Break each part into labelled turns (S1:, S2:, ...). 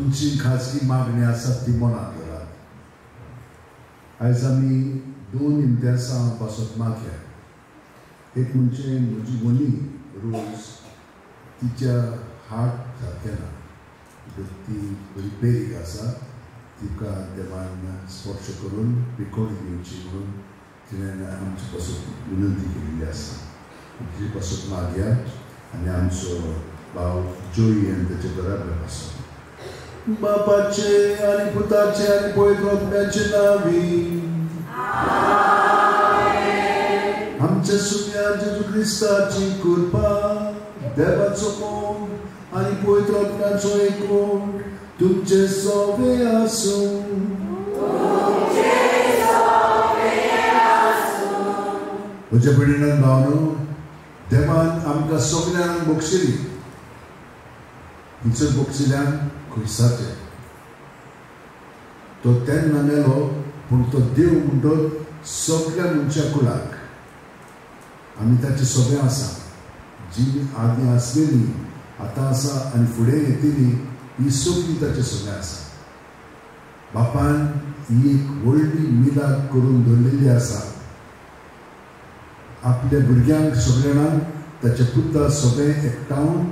S1: तुमची खाजगी मागणी आसा ती मनांत धरात. आयज आमी दोन इम्तियाजां पासत मागया. एक म्हणजे म्हजी व्हनी रोज तिच्या हार्ट सारकें ना, ती बरी बेरीक आसा, तिका देवान स्पर्श करून पिकोण दिवची म्हणून तिणें आमचे पासून विनंती केल्ली आसा. तिचे पासून मागया आनी आमचो भाव जोई आनी ताच्या घराब्या पासून. बापाचे आनी पुताचे आनी पवित्र आत्म्याचे नांवी आमच्या सुम्या जेजू क्रिस्ताची कृपा, देवाचो मोग आनी पवित्र आत्म्याचो एकवट तुमचे सवे आसूं. म्हज्या भयणीन भावनो, देवान आमकां सगल्यांक बक्षिली. हिचो बक्षिल्यान खुर्साचें तो तेन्ना मेलो, पूण तो देव म्हणटो सगल्या मनशा कुळाक आमी ताचे सगळें आसा, जी आदीं आसलेली आतां आसा आनी फुडें येतली ही सगळी ताचे सगळें आसा. बापान ही एक व्हडली मिलाद करून दवरलेली आसा. आपल्या भुरग्यांक सगळ्यांक ताचे पुता सगळें एकठावन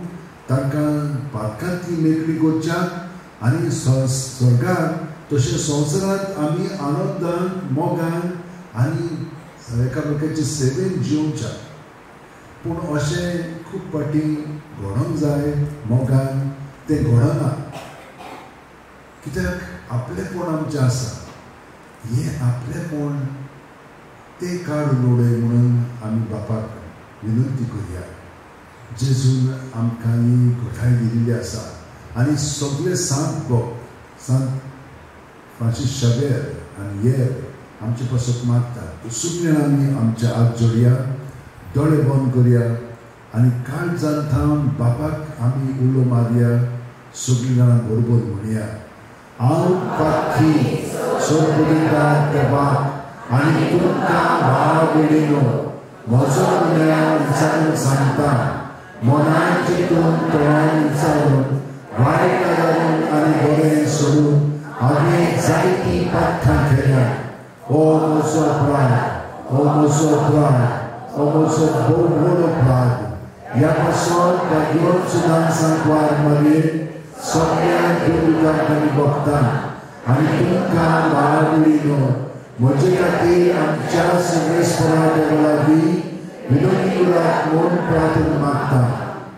S1: तांकां पातकांतली मेकळी करच्याक आनी स्वर्गांत तशें संवसारांत आमी आनंदान मोगान आनी एकामेकाचे सेवेन जिवच्याक. पूण अशें खूब फावटी घडोवंक जाय मोगान, तें घडना. कित्याक आपलेपण आमचें आसा, हें आपलेपण तें काडून उडय म्हणून आमी बापाक विनंती करुया. जेजून आमकां ही घटाय दिल्ली आसा आनी सगळे सांत भक्त, सांत फ्रांसीस शावेर आनी हेर आमचे पासत मागतात. सुकण्यान आमी आमचे हात जोडया, दोळे बंद करया आनी काळजान थावन बापाक आमी उलो मारया. सगळीं जाणां बरोबर म्हणया, हांव पाखी सोदपुता देवाक आनी तुमकां भाव भयणीनो म्हजो गुन्यांव विचारून सांगता. मनान चिंतून तोंडान विचारून वायट घालून आनी बरें सोडून हांवें जायतीं पातकां केल्यात. ओ म्हजो अपराध, ओ म्हजो अपराध, ओ म्हजो भोव व्हड अपराध. ह्या पासून भाग्योन सुदान सांकवार मागीर सगळ्या देवतांक आनी भक्तांक आनी तुमकां भाव भयणीनो म्हजे खातीर आमच्या सर्वेस्परा देवा लागीं विनंती करात म्हूण प्रार्थना मागता.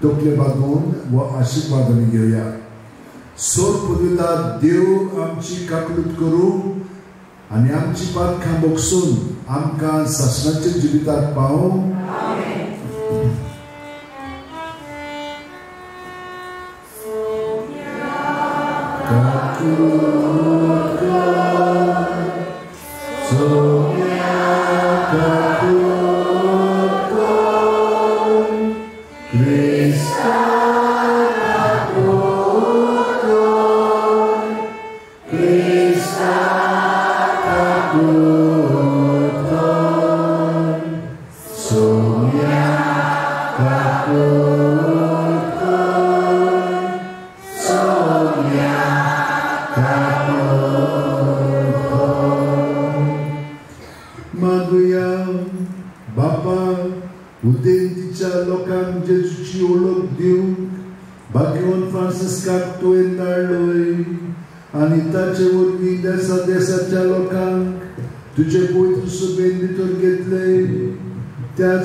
S1: तकले बागोवन व आशिर्वाद आमी घेवया. सोद पुरयता देव आमची काकलूत करूं आनी आमची पातकां बक्षून आमकां सासणाच्या जिविताक पावूं.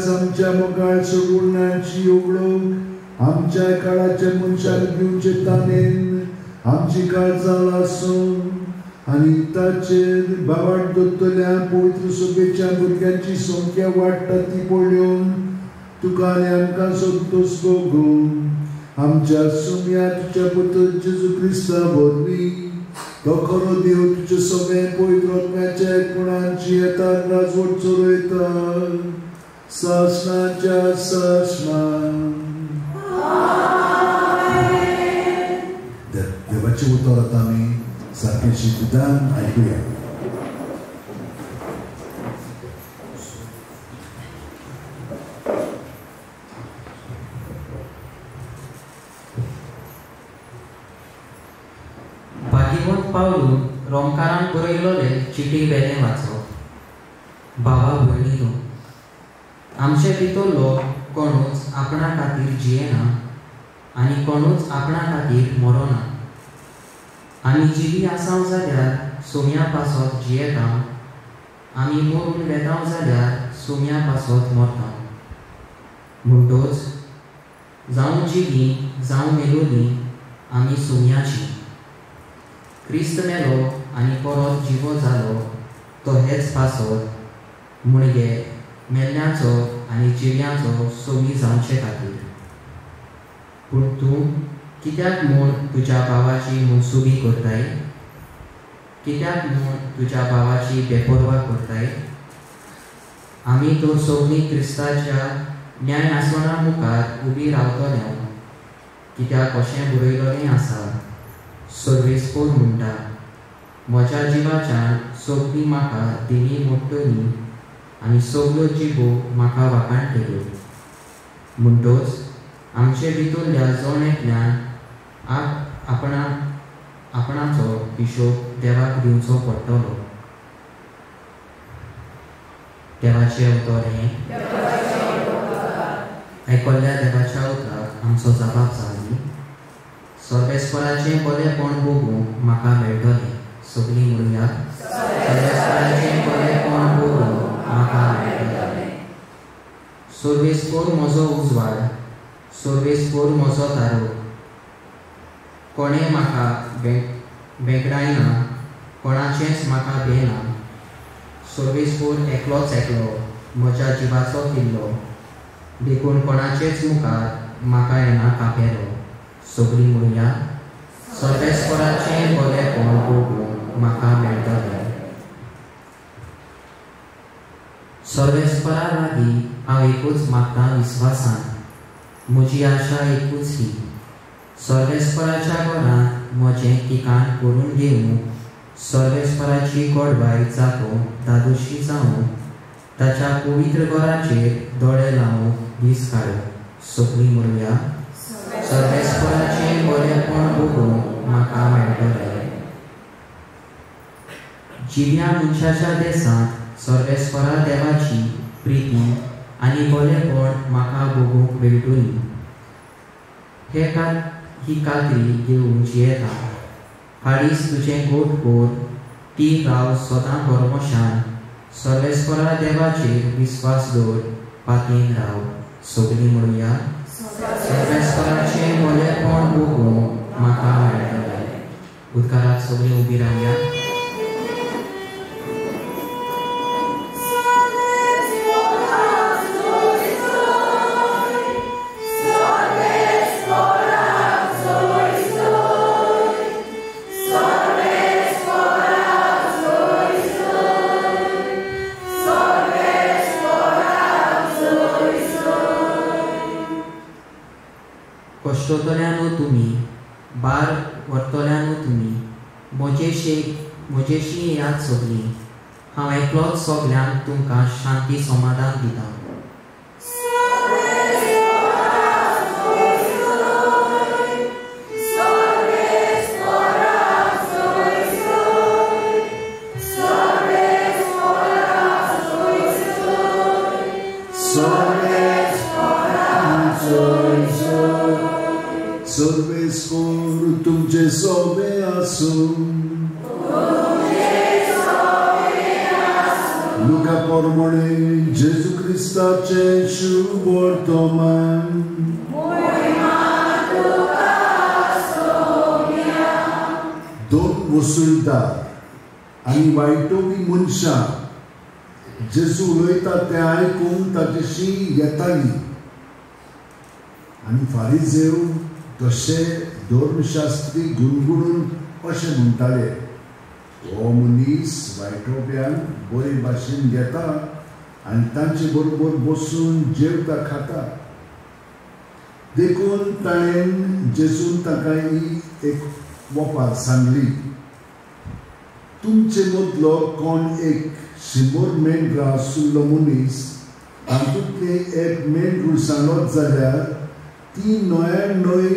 S1: आमच्या मोगाळ सगुणाची उगडूंक आमच्या काळाच्या मनशाक दिवचे तानेन आमची काळजां लासून आनी ताचेर भावाट दवरतल्या पवित्र सभेच्या भुरग्यांची संख्या वाडटा ती पळोवन तुका आनी आमकां संतोश भोगूं. आमच्या सुम्या तुज्या पुत्र जेजू क्रिस्ता वरवीं तो खरो देव तुजे सगळें पवित्र आत्म्याच्या एकपणाची येतात राजवट चलयता सासणाच्या सासणा. देवाचें उतर आतां आमी सारकें शिकून आयकुया.
S2: मातिवंत पावलून रोमकारान बरयलोले चिटी वेलें वाचप. भावा भयणीनो, आमचे भितरलो कोणूच आपणा खातीर जियेना आनी कोणूच आपणा खातीर मरोना. आमी जिवी आसाव जाल्यार सोम्या पासत जियेता, आमी मरून वेताव जाल्यार सोम्या पासत मरता. म्हणटोच जावं जिवी जावं मेलोली आमी सोम्याची. क्रिस्त मेलो आनी परत जिवो जालो तो हेच पासत मुणगे मेल्ल्याचो आनी जिव्याचो सोमी जावचे खातीर. पूण तूं कित्याक म्हूण तुज्या भावाची मनसुबी करताय? कित्याक म्हूण तुज्या भावाची बेपर्वा करताय? आमी तर सगळीं क्रिस्ताच्या न्याय आसना मुखार उबी रावतले. कित्याक अशें बरयलोलें आसा, सर्वेस्पोर म्हणटा, म्हज्या जिवाच्यान सगळीं म्हाका दिली मोडटली आनी सगळ्यो जिबो म्हाका वाखाणटल्यो. म्हणटोच आमचे भितरल्या जण एकल्यान आपणाचो हिशोब देवाक दिवचो पडटलो. देवाचें उतर हें. आयकल्ल्या देवाच्या उतराक आमचो जबाब जावंदी. सर्वेस्पराचें बरेंपण भोगूंक म्हाका मेळटलें. सगळीं म्हणुया, सर्वेस्पराचें बरेंपण भोगूंक म्हाका मेळटलें. सर्वेस्पोर म्हजो उजवाड, सर्वेस्पोर म्हजो तारो. कोणें म्हाका बेगडायना, कोणाचेंच म्हाका भियेना. सर्वेस्पोर एकलोच एकलो म्हज्या जिवाचो किल्लो, देखून कोणाचेच मुखार म्हाका येना कापेलो. सगळीं म्हणुया, सर्वेस्पराचें बरेंपण भोगूंक म्हाका मेळटलें. सर्वेस्परा लागीं हांव एकूच मागतां विस्वासान, म्हजी आशा एकूच ही, सर्वेस्पराच्या घरांत म्हजें ठिकाण करून घेवंक, सर्वेस्पराची गोडवाय जातूंक धादोशी जावंक, ताच्या पवित्र घराचेर दोळे लावंक दीस काडूं. सगळीं म्हणुया, सर्वेस्पराचें बरेंपण भोगूंक म्हाका मेळटलें. जिव्या मनशाच्या देसांत सर्वेस्परा देवाची प्रिती आनी बरेंपण म्हाका भोगूंक मेळटली ही खात्री घेवन जियेता. हाडीस तुजें गोट कोर, ती राव सदां भरवशान, सर्वेस्परा देवाचेर विस्वास दवर, पातयेन राव. सगळीं म्हणुया, सर्वेस्पराचें बरेंपण भोगूंक म्हाका मेळटलें. उदकाराक सगळीं उबी रावया. कश्टतल्यानू तुमी, बार व्हरतल्यानू तुमी, म्हजेशी येयात सगळीं. हांव एकलोच सगल्यांक तुमकां शांती समाधान दितां.
S1: सर्वेस्पोर तुमचे सोबे आसूं. लुका प्रमाणे जेजू क्रिस्ताचें शुभ वर्तमान. दोन वसुलदार आनी वायटोवी मनशां जेजू उलयता तें आयकूंक ताजेशी येतालीं आनी फारिजेव तशे धर्मशास्त्री गुणगुणून अशें म्हणटाले, हो मनीस वायटोप्यांक बरे भाशेन घेता आनी तांचे बरोबर बसून जेवता खाता. देखून ताणें जेजून ताका ही एक वपार सांगली, तुमचे मदलो कोण एक 100 मेंढरां आशिल्लो मनीस तातूंतलें एक मेंढरूं सांगत जाल्यार ती 99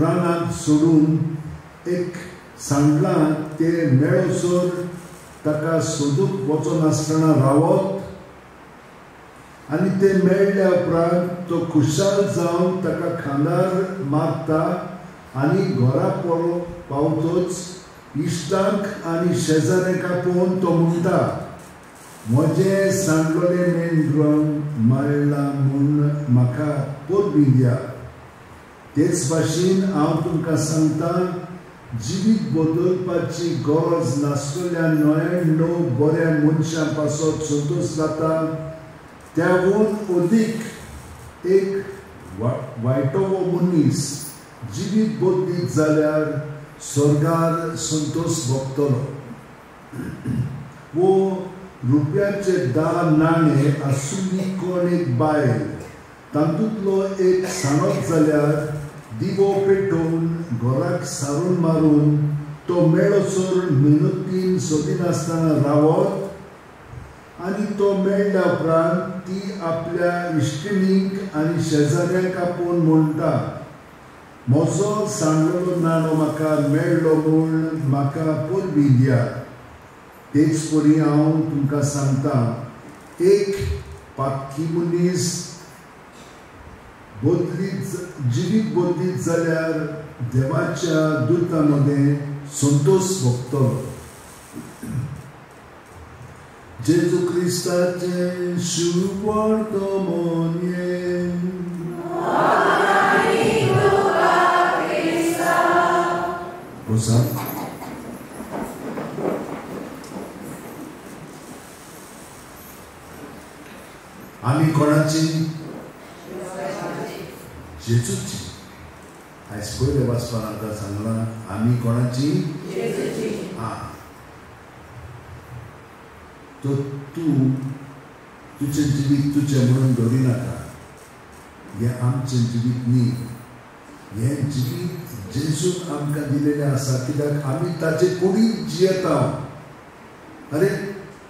S1: रानांत सोडून एक सांडलां तें मेळसर ताका सोदूंक वचनासतना रावत आनी तें मेळ्ळ्या उपरांत तो खुशाल जावन ताका खांदार मारता आनी घरा पावतच इश्टांक आनी शेजाऱ्यांक आपोवन तो म्हणटा, म्हजें सांडलोलें मेंढरां मेळ्ळां म्हूण म्हाका परबीं दिया. तेच भाशेन हांव तुमकां सांगता, जिवीत बदलपाची गरज नासलेल्या 99 बऱ्या मनशां पासत संतोश जाता त्यावून अदीक एक वायटोवो मनीस जिवीत बदलीत जाल्यार स्वर्गार संतोश भोगतलो. वो रुपयाचे 10 नाणे आसुल्ली कोण एक बायल तातूंतलो एक सांडत जाल्यार दिवो पेटोवन घराक सारून मारून तो मेळसर मेहनतीन सोदिनासतना रावत आनी तो मेळ्ळ्या उपरांत ती आपल्या इश्टिणींक आनी शेजाऱ्यांक आपोवन म्हणटा, म्हजो सांडलेलो नाणो म्हाका मेळ्ळो म्हूण म्हाका परबीं दिया. तेच परी हांव तुमकां सांगता, एक पातकी मनीस बदलीत जिवीत बदलीत जाल्यार देवाच्या दुतां मदें संतोश भोगतलो. जेजू क्रिस्ताचें सुवार्त मोनये. आमी कोणाची? जेजूची. आयज पयले वाचपान आमकां सांगलां आमी कोणाची? आं, तो तूं तुजें जिवीत तुजें म्हणून दवरिनाका. हें आमचें जिवीत न्ही, हें जिवीत जेजून आमकां दिलेलें आसा, कित्याक आमी ताचे कुडींत जियेता. अरे,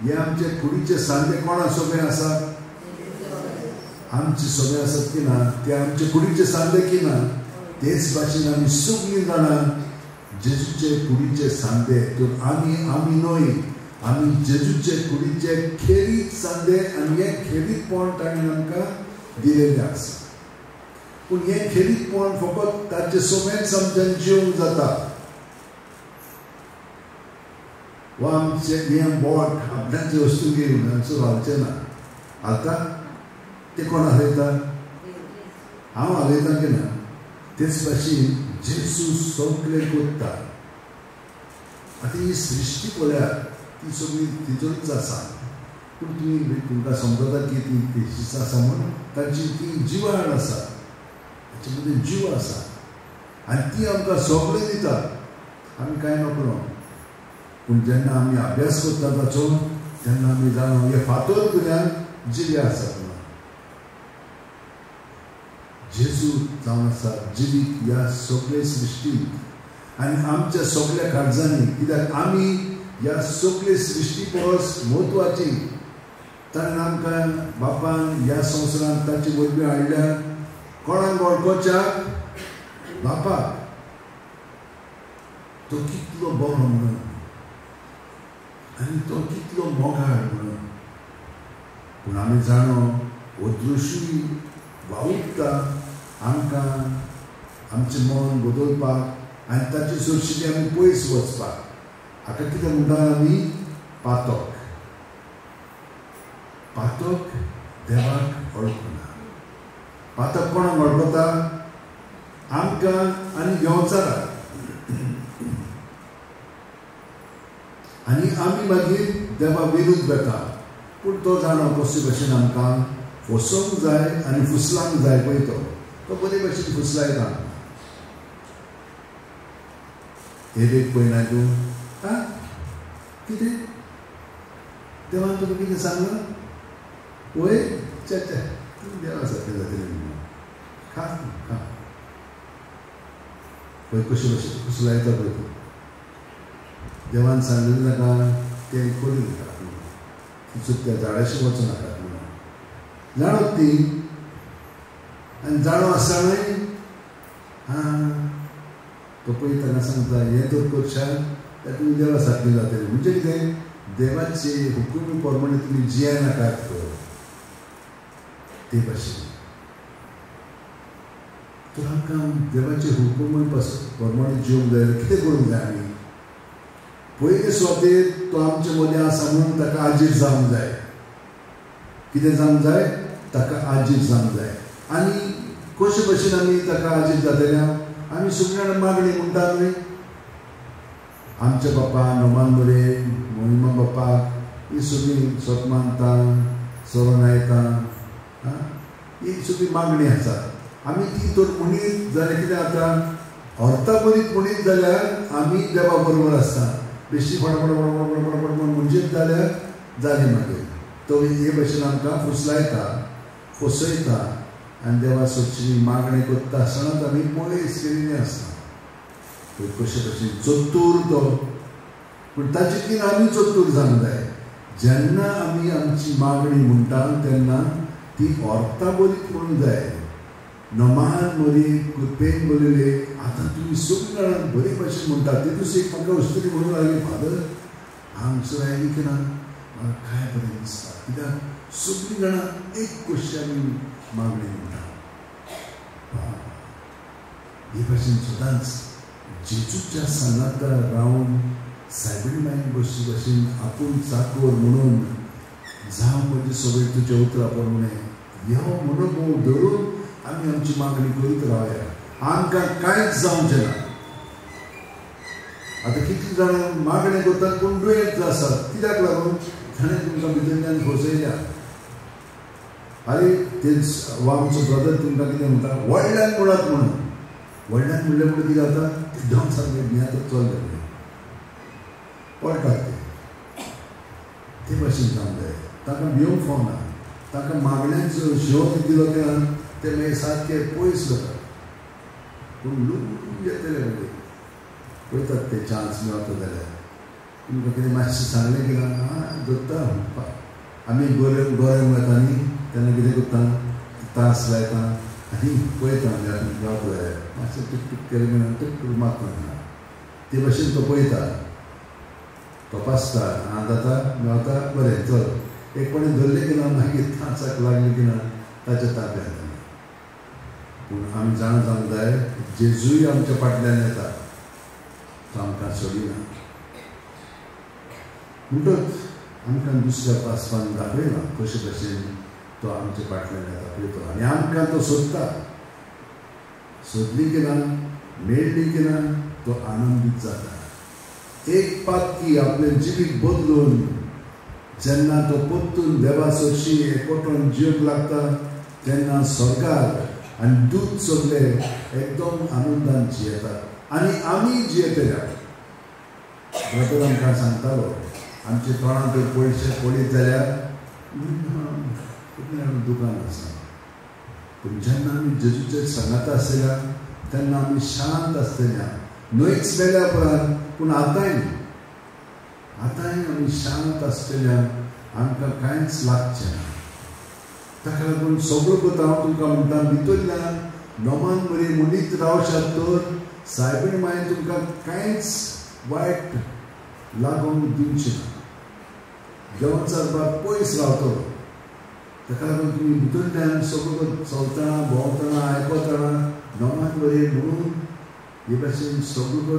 S1: हे आमचे कुडीचे सांदे कोणा सोबे आसा? आमचे सोबे आसात की ना? ते आमचे कुडीचे सांदे की ना? तेच भाशेन आमी सगळीं जाणां जेजूचे कुडीचे सांदे. तर आमी आमी न्हय, आमी जेजूचे कुडीचे खेरीत सांदे आनी हें खेरीतपण ताणें आमकां दिलेलें आसा. पूण हें खेरीतपण फकत ताचे सोमेच आमच्यान जिवंक जाता. वा आमचें हें बोट आपणाचे वस्तू घेवन हांगसर घालचें ना. आतां तें कोण हालयता? हांव हालयता की ना? तेच भाशेन जेजू सगळें करता. आतां ही सृश्टी पळयात, ती सगळी तितूनच आसा. पूण तुमी तुमकां समजता की ती तशीच आसा म्हूण तांची ती जिवाळ आसा, ताचे मदीं जीव आसा आनी ती आमकां सगळें दिता. आमी कांय नकळो. पूण जेन्ना आमी अभ्यास करता ताचो तेन्ना आमी जाणा हे फातर भुरग्यांक जिवे आसात म्हणून. जेजू जावन आसा जिवीत ह्या सगळे सृश्टींत आनी आमच्या सगळ्या काळजांनी, कित्याक आमी ह्या सगळे सृश्टी परस म्हत्वाची. ताणें आमकां बापान ह्या संवसारांत ताची वरवीं हाडल्या. कोणाक वळखोच्या? बापाक. तो कितलो बरो म्हणून आनी तो कितलो मोगाळ म्हणून. पूण आमी जाणो अदृश्यूय वावुरता आमकां आमचें मन बदलपाक आनी ताचे सरशी आमी पयस वचपाक. हाका कितें म्हणटा आमी? पातक. पातक देवाक वळखना. पातक कोणाक वळखता? आमकां आनी देंवचाराक. आनी आमी मागीर देवा विरुद्ध वता. पूण तो जाणो कशे भशेन आमकां फसोवंक जाय आनी फुसलांक जाय. पळय तो बरे भशेन फुसलायता. एक पळयना तूं आं कितें देवान तुका कितें सांगलां? वय चे तूं देवा सारकें जातलें म्हणून खा खा. पळय कशें भशेन फुसलायता पळय तूं. देवान सांगलें नाका तें करूं नाका म्हणून, त्या झाडाशी वचूं नाकात म्हणून. जाणो ती आनी जाणो आसतनाय आं तो पळय तांकां सांगता हें तर करशात जाल्यार तुमी देवा सारकें जातलें. म्हणजे कितें, देवाचे हुकुमी प्रमाणे तुमी जियेनाकात तर ते भाशेन. तर आमकां देवाचे हुकुमी प्रमाणे जिवंक जाय. कितें करूंक जाय आमी? पयले सुवातेर तो आमचे मदें आसा म्हणून ताका आजीर जावंक जाय. कितें जावंक जाय? ताका आजीर जावंक जाय. आनी कशे भशेन आमी ताका आजीर जातले? आमी सगळ्या मागणी म्हणटा न्हय, आमच्या बाप्पा नोमान मरे मोहिमा बाप्पा ही सगळीं सोत मानता सोरो नायता ही सगळी मागणी आसा. आमी ती तर म्हणीत जाल्यार कितें जाता, अर्था बरीत म्हणीत जाल्यार आमी देवा बरोबर आसता. बेश्टी फटाफट फटाफट फटाफट फटाफट म्हणजेच जाल्यार जाली मागीर तो हे भशेन आमकां फुसलायता फसयता आनी देवा सोदची मागणी करता आसतनाच आमी पयस केल्ली आसता. पळय कशे भशेन चतूर तो, पूण ताचे कितें आमी चतूर जावंक जाय. जेन्ना आमी आमची मागणी म्हणटा तेन्ना ती अर्था बरीत म्हणूंक जाय. नमान मरी कृपेन बरयले. आतां तुमी सगळीं जाणां बरे भाशेन म्हणटा. ते दुसरी एक म्हाका अस्तुरी म्हणूंक लागली, फादर हांगसर आयली की ना म्हाका काय बरें दिसता, कित्याक सगळीं जाणां एक कशी आमी मागणी म्हणटा. हे भाशेन सदांच जेजूच्या सांगाता रावन सायबीण मायन बसचे भाशेन आपूण चाकोर म्हणून जावं म्हजे सगळें तुज्या उतरा प्रमाणे ह्यो मनोभाव धरून आमी आमची मागणी करीत रावया. आमकां कांयच जावचें ना. आतां कितलीं जाणां मागणें करतात पूण दुयेंत आसात. कित्याक लागून? ताणें तुमकां भितरल्यान फसयल्या. आरे ते वा आमचो ब्रदर तुमकां कितें म्हणटा, व्हडल्यान म्हणात म्हणून. व्हडल्यान म्हणलें म्हणून कितें जाता, एकदम सारकें ज्ञात चल्लें पळटात ते. ते भाशेन जावंक जाय. तांकां भिवंक फावना. तांकां मागण्यांचो शेव दिलो की ते मागीर सारके पयस वतात. पूण लुकून येतले मागीर पळयतात ते चान्स मेळता जाल्यार तुमकां कितें मातशें सांगलें की ना आं धरता म्हणपाक. आमी गोरे गोरे वता न्ही तेन्ना कितें करता, तास लायता आनी पळयता आमी गावता जाल्यार मातशें टूक टूक केलें की ना टूक टूक मारता. ते भाशेन तो पळयता, तपासता, आं जाता मेळता बरें चल. एक कोणें धरलें की ना मागीर तांचाक लागलें की ना ताच्या ताब्यांत. पूण आमी जाणा जावंक जाय जेजूय आमच्या फाटल्यान येता, तो आमकां सोडिना. म्हणटच आमकां दुसऱ्या पासपान दाखयला कशे भशेन तो आमच्या फाटल्यान येता पळयतो आनी आमकां तो सोदता. सोदली की ना मेळ्ळी की ना तो आनंदीत जाता. एक पातकी आपलें जिवीत बदलून जेन्ना तो परतून देवा सरशी एकवटून जिवंक लागता तेन्ना सरकार आनी दूत सगळे एकदम आनंदान जियेतात आनी आमी जियेतले. ब्रदर आमकां सांगतालो आमच्या तोंडांत जर पयशे पळयत जाल्यार दुकान आसा. पूण जेन्ना आमी जेजूचे सांगाता आसतल्या तेन्ना आमी शांत आसतल्या. न्हयच मेल्या उपरांत पूण आतांय आतांय आमी शांत आसतल्या, आमकां कांयच लागचें ना. ताका लागून सगळो कोता हांव तुमकां म्हणटा, भितरल्यान नोमान बरी म्हणीत रावशात तर सायबीण मायन तुमकां कांयच वायट लागूंक दिवचें ना. जेवण चारपाक पयस रावतलो. ताका लागून तुमी भितरल्यान सगळो चलतना भोंवतना आयकतना नोमान बरी म्हणून हे भाशेन सगळो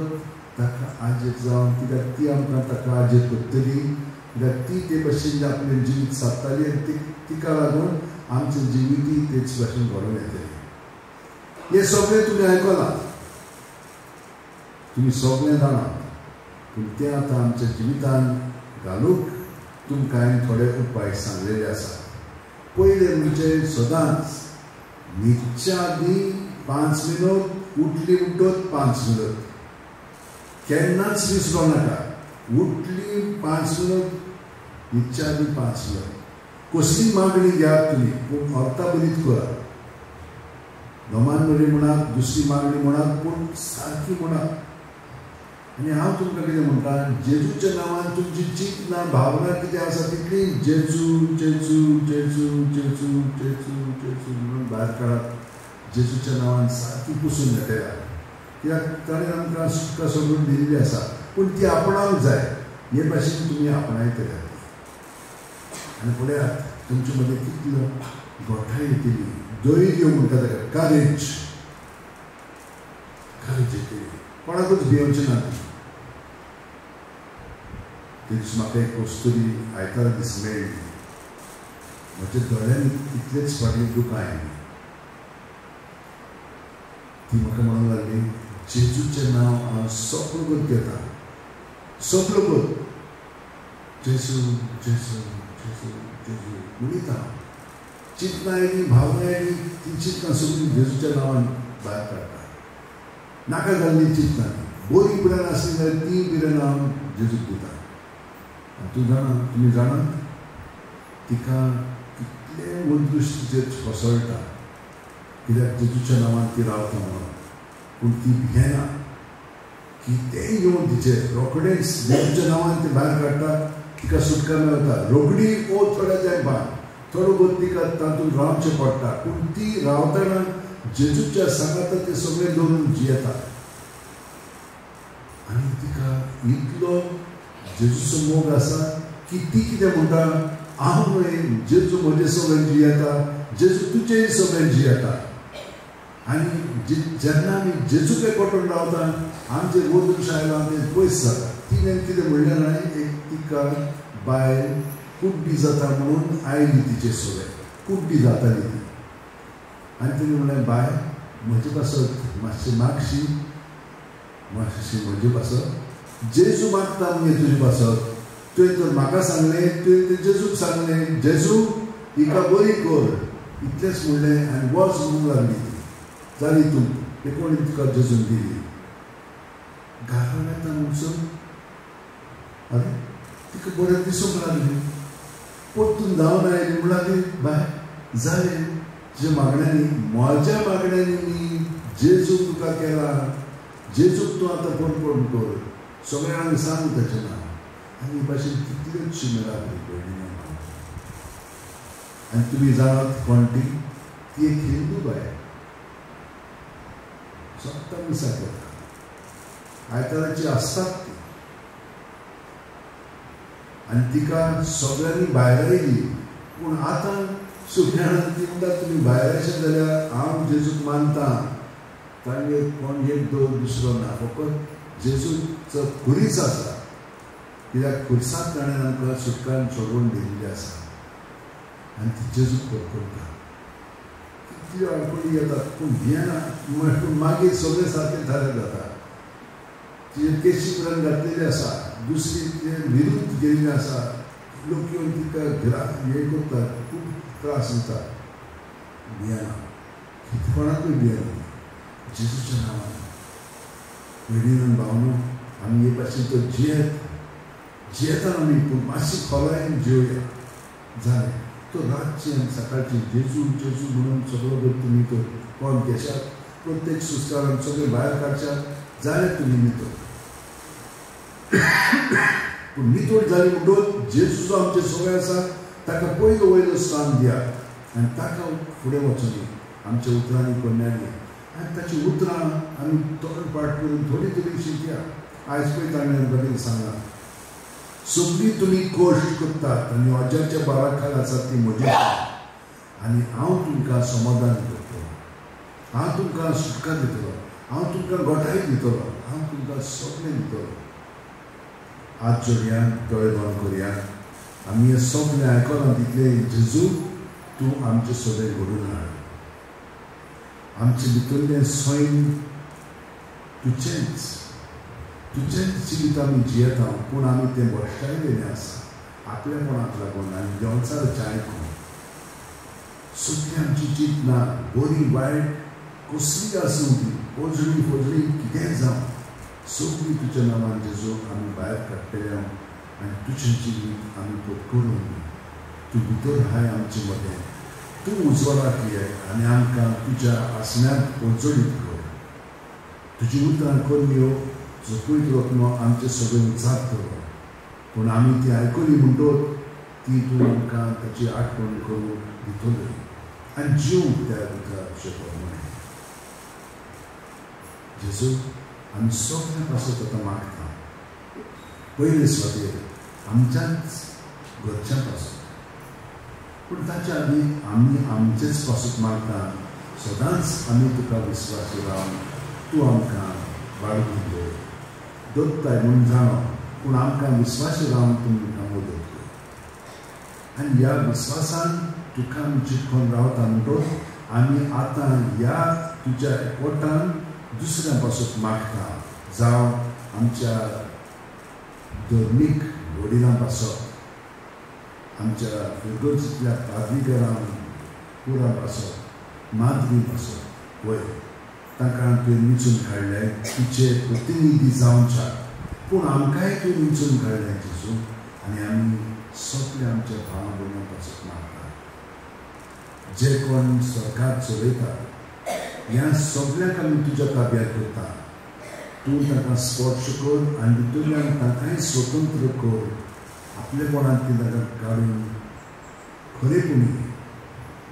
S1: ताका आजेत जावन, कित्याक ती आमकां ताका आजेत करतली, कित्याक ती ते भाशेन आपलें जिवीत सादताली आनी तिका लागून आमचें जिवितूय तेच भाशेन घडोवन येतलें. हें सगळें तुमी आयकलां, तुमी सगळें जाणात, पूण तें आतां आमच्या जिवितान घालूंक तुमकां हांवें थोडे उपाय सांगलेले आसात. पयले म्हणजे सदांच न्हिदच्या आदीं 5 मिनट, उठली म्हणटच 5 मिनट, केन्नाच विसरो नाका. उठली 5 मिनट, न्हिदच्या आदीं 5 मिनट. कसली मागणी घेयात तुमी पूण अर्था बरीत करात. नोमान बरी म्हणात, दुसरी मागणी म्हणात, पूण सारकी म्हणात. आनी हांव तुमकां कितें म्हणटा, जेजूच्या नांवान तुमची चिंतना भावना कितें आसा तितली जेजू जेजू जेजू जेजू जेजू जेजू म्हणून भायर काडात. जेजूच्या नांवान सारकी पुसून घेतल्या. कित्याक ताणें आमकां सुटका सोडून दिल्ली आसा, पूण ती आपणावंक जाय. हे भाशेन तुमी आपणायतले आनी पळयात तुमचे मदीं कितलो गोठाय येतली, धैर्य म्हणटा ताका, करेज, करेज येतली, कोणाकूच भियोवचें ना. ते दीस म्हाका एक कस्तुरी आयतारा दीस मेळ्ळी. म्हज्या दोळ्यांनी कितलेच फावटी दुकां आयलीं. ती म्हाका म्हणूंक लागली, जेजूचें नांव हांव सगळो घेता, सगळो जेजू जेजू जेजू जेजू म्हणिता. चिंतना आयली, भावना आयली, ती चिंतना सगळीं जेजूच्या नांवान भायर काडटा. नाका जाल्ली चिंतना, बरी पिरान आसली जाल्यार ती पिरान हांव जेजूक दिता. आनी तूं जाणा, तुमी जाणात तिका कितलें अदृश्ट तिचेर कोसळटा, कित्याक जेजूच्या नांवान ती रावता म्हणून. पूण ती भियेना, कितेंय येवन तिचेर रोखडेंच जेजूच्या नांवान ती भायर काडटा, तिका सुटका मेळटा. रोखडी ओ थोड्या तेंपान थोडो भोव तिका तातूंत रावचें पडटा, पूण ती रावतना जेजूच्या सांगाता ते सगळें दवरून जियेता. आनी तिका इतलो जेजूचो मोग आसा की ती कितें म्हणटा, हांव न्हय, जेजू म्हजे सगळें जियेता, जेजू तुजेय सगळें जियेता. आनी जेन्ना आमी जेजूक एकवटून रावता, आमचें वदृश आयलां तें पयस जाता. तिणें कितें म्हणलें न्हय, एक तिका बायल कुड्डी जाता म्हणून आयली तिचे सगळें, कुड्डी जाताली ती. आनी तिणें म्हणलें, बाय म्हजे पासत मातशें मागशी, मातशी म्हजे पासत, जेजू मागता मगे तुजे पासत, तुवें तर म्हाका सांगलें, तुवें तर जेजूक सांगलें, जेजू हिका बरी कर, इतलेंच म्हणलें आनी वच म्हणूंक लागली ती. जाली तूं कोणी तुका जेजून दिली. घरा येता म्हणसर अरे तिका बरें दिसूंक लागलें. परतून धांवन आयली, म्हणूंक लागली, बाय जालें तुज्या मागण्यांनी, म्हज्या मागण्यांनी न्ही, जेजूक तुका केला, जेजूक तूं आतां पणपण कर, सगळ्या जाणांक सांग ताचें नांव. आनी हे भाशेन कितल्योच मेळावली भयणीं. आनी तुमी जाणात कोण ती? ती एक हिंदू बायल, सत्ता मिसां करता, आयताराची आसतात ती. आनी तिका सगळ्यांनी भायर आयली, पूण आतां सुटण्यान ती म्हणटा, तुमी भायर अशें जाल्यार हांव जेजूक मानता, तांगेर कोण एक दोन दुसरो ना, फकत जेजूचो खुरीस आसा, कित्याक खुरसांत ताणें आमकां सुटकान सोडून दिल्ली आसा. आनी ती जेजूक करता. कितल्यो आडखळी येतात पूण भियेना, पूण मागीर सगळें सारकें थारें जाता. तिचे केशी पर्यंत घातलेली आसा, दुसरी तिचे विरुद्ध गेल्ली आसा, लोक येवन तिका घरा हें करतात, खूब त्रास दितात. भियेना, कोणाकूय भियेना, जेजूच्या नांवान. भयणीन भावनो, आमी हे भाशेन तो जियेत जियेता आमी, पूण मातशी खोलायेन जिवया. जालें तो रातची आनी सकाळची जेजू जेजू म्हणून सगळो भर तुमी तो कोण घेशात, प्रत्येक सुस्कारान सगळें भायर काडशात, जाल्यार तुमी नितळ. पूण नितळ जाली म्हणटकच जेजूचो आमचें सगळें आसा ताका पयलो वयलो स्थान दियात आनी ताका फुडें वचोनी आमच्या उतरांनी कोन्यांनी. आनी ताची उतरां आमी तोंड पाठ करून थोडी थोडी शिकया. आयज पळय ताणें आमकां कितें सांगलां, सगळीं तुमी कश्ट करतात आनी अजाच्या बारा खाल आसात ती म्हजी, आनी हांव तुमकां समाधान करतलो, हांव तुमकां सुटका दितलो, हांव तुमकां गोठाय दितलो, हांव तुमकां सगळें दितलो. हात जोडया, दोळे बंद करया. आमी हें सगळें आयकलां तितलें जेजू तूं आमचें सगळें घडून हाड. आमचे भितरलें सैम तुजेंच, तुजेंच जिवीत आमी जियेता, पूण आमी तें भश्टायलेलें आसा आपलेपणाक लागून आनी देंवचाराचें आयकून. सगळीं आमची चिंतना बरी वायट कसली आसूं ती, पोजडी फोजडी कितेंय जावं, सगळीं तुज्या नांवान जेजू आमी भायर काडटले आनी तुजें जिवीत आमी पत्करून तूं भितर हाय आमचे मदें, तूं उजवाडाक ये आनी आमकां तुज्या आसण्यांत उजळीत कर. तुजी उतरां करल्यो तुजो पवित्र आत्मो आमचे सगळें उचारतलो, पूण आमी ती आयकली म्हणटकच ती तूं आमकां ताची आठवण करून दितली आनी जिवंक त्या उतराचे प्रमाणें. जेजू आमी सगळ्यां पासत आतां मागता, पयले सुवातेर आमच्याच घरच्यां पासत, पूण ताच्या आदी आमी आमचेच पासत मागता। सदांच आमी तुका विस्वासी रावन तूं आमकां बाळगून दवर, दत्ताय म्हूण जाणो, पूण आमकां विस्वासी रावन तूं आमकां मदत कर। आनी ह्या विस्वासान तुका आमी चिटकोन रावता म्हणटच आमी आतां ह्या तुज्या एकवटान दुसऱ्यां पासून मागता, जावं आमच्या धर्मीक वडिलां पासत, आमच्या फिरगर्जींतल्या पाद्रीगरां पुरां पासत, माद्री पासत, वय तांकां तुवें विंचून काडलें तुजे प्रतिनिधी जावच्या, पूण आमकांय तुवें विंचून काडलें जेजू, आनी आमी सगळे आमच्या भाव भयणां पासत मागता। जे कोण सरकार चलयता ह्या सगळ्यांक आमी तुज्या ताब्यात करता, तूं तांकां स्पर्श कर आनी भितरल्यान तांकांय स्वतंत्र कर, आपलेपणांत ती तांकां काडून खरेपणी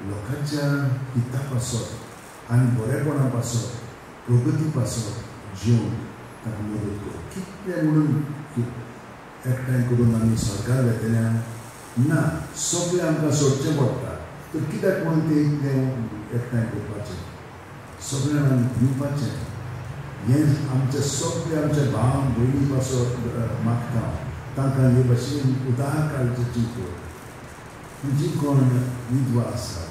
S1: लोकांच्या हिता पासत आनी बरेपणा पासत, प्रगती पासत जिवंक तांकां मदत कर। कितलें म्हणून एकठांय करून आमी सरकार वेतल्या ना, सगळें आमकां सोडचें पडटा, तर कित्याक म्हणून तें इतलें एकठांय करपाचें, सगळ्यांक दिवपाचें। हें आमच्या सगळे आमच्या भाव भयणी पासत मागता, तांकां हे भाशेन उदार काळजाची कर। जी कोण विधवा आसा,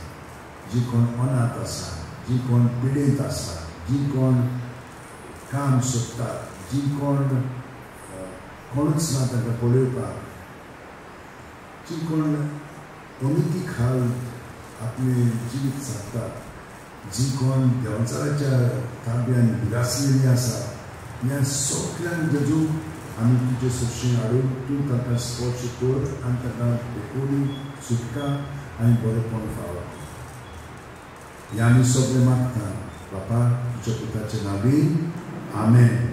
S1: जी कोण अनाथ आसा, जी कोण पिडेंत आसा, जी कोण काम सोदतात, जी कोण कोणूच ना तांकां पळोवपाक, जी कोण अनिती खाल आपलें जिवीत सादतात, जी कोण देंवचाराच्या ताब्यान बिरासलेली आसा, ह्या सगळ्यांक जेजू आमी तुजे सरशी हाडून तूं तांकां स्पर्श कर आनी तांकां देखून सुटका आनी बरेपण फावो। हें आमी सगळें मागता बापा तुज्या पुताच्या नांवान, आमेन।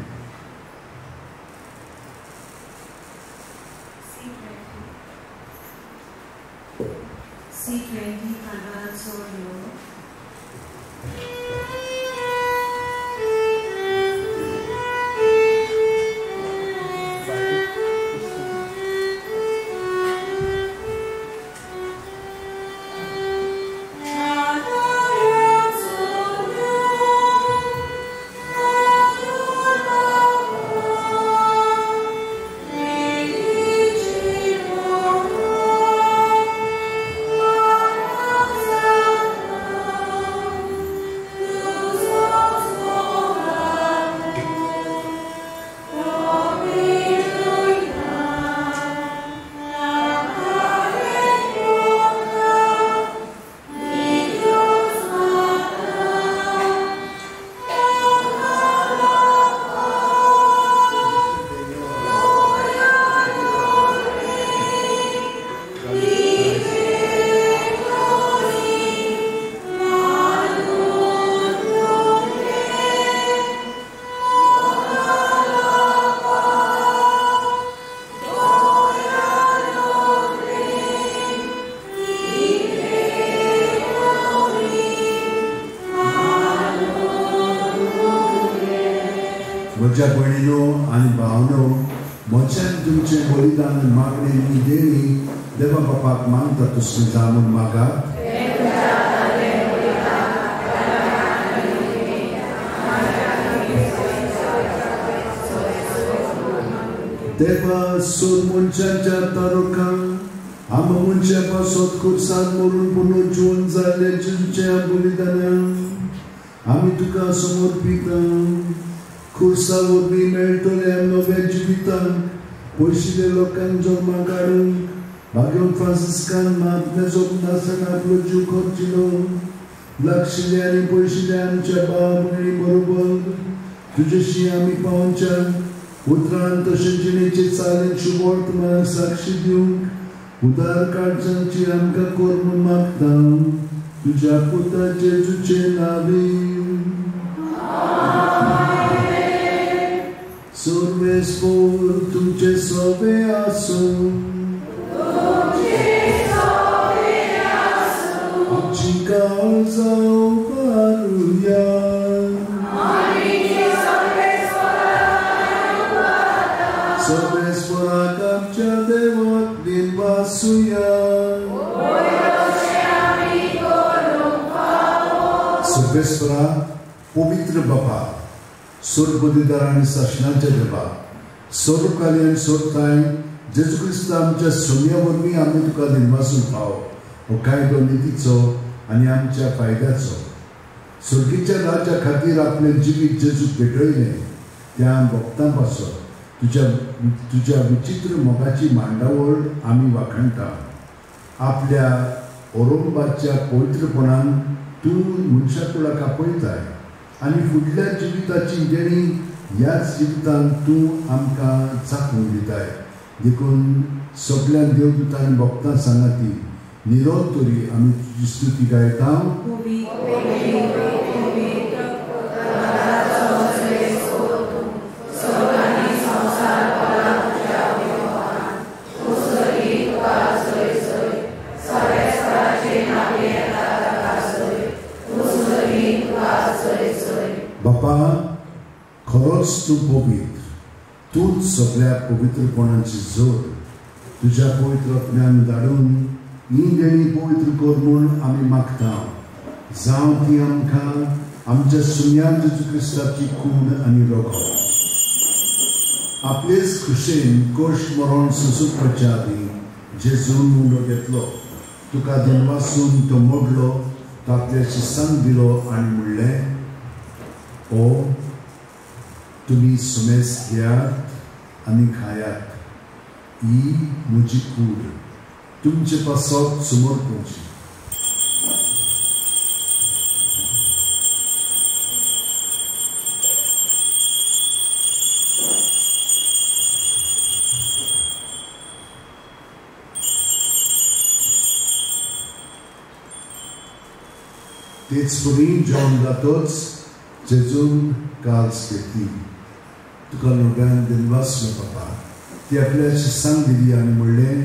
S3: C20 Kalvanacho Leo.
S1: म्हज्या भयणीनो आनी भावनो, म्हज्यान तुमचें बलिदान मागणें आनी देणी देवा बापाक मानता तसलें जावं म्हूण मागात। देवा सोद मनशांच्या तारुखांक आमकां मनशा पासत खुर्सान मरून पुनू जिवन जाल्ल्या जेजूच्या बलिदानाक आमी तुका समर्पिता। खुर्सा वरवीं मेळटल्या नव्या जिवितांक पयशिल्ल्या लोकांक जल्माक हाडूंक भाग्यवंत फ्रांसिस्कान महात्म्या नासतना आपलो जीव खर्चिलो। लागशिल्ल्या आनी पयशिल्ल्या आमच्या भाव भयणी बरोबर तुजेशी आमी पावोवच्या उतरान तशें जिणेचे चालीन शुभवर्तमानाक साक्षी दिवंक उदार काळजांची आमकां कर म्हूण मागता, तुज्या पुता जेजूचे नांवान। सर्वेस्पोर तुमचे सोबे आसूं, आमची काळजां उबारुया। सर्वेस्पराक आमच्या देवाक दिनवासुया. सर्वेस्परा पवित्र बापा, स्वर्गदिदार आनी सासणाच्या देवा, सर्वकाली आनी सर्वताय जेजू क्रिस्त आमच्या सोम्या वरवीं आमी तुका दिनवासूंक फावो हो कायदो नितीचो आनी आमच्या फायद्याचो. स्वर्गीच्या राज्या खातीर आपलें जिवीत जेजूक भेटयलें त्या भक्तां पासत तुज्या विचित्र मोगाची मांडावळ आमी वाखाणटा. आपल्या ओरोंबाच्या पवित्रपणान तूं मनशा कुळाक आपयताय आनी फुडल्या जिविताची देणी ह्याच जिवितान तूं आमकां चाखूंक दिताय. देखून सगळ्या देवदूतांनी भक्तां सांगाती निरोध तरी आमी तुजी स्तुती गायता. बापा, खरोच तूं पवित्र, तूंच सगळ्या पवित्रपणाची जोड. तुज्या पवित्र ज्ञान धाडून ही देणी पवित्र कर म्हूण आमी मागता. जावं ती आमकां आमच्या सुम्यान जेजू क्रिस्ताची कूड आनी रगत. आपलेच खुशेन कोश मरण सोंसूपाच्या आदीं जेजून उंडो घेतलो, तुका दिनवासून तो मोडलो, तो आपल्या शिसांक दिलो आनी म्हणलें, ओ तुमी सुमेस घेयात आनी खायात, ही म्हजी कूड तुमचे पासत समर्पणची. तेच परी जेवण जातच जेजून काल्स घेतली, तुका नव्यान दिनवासलो बापा, ती आपल्या शिसांक दिली आनी म्हणलें,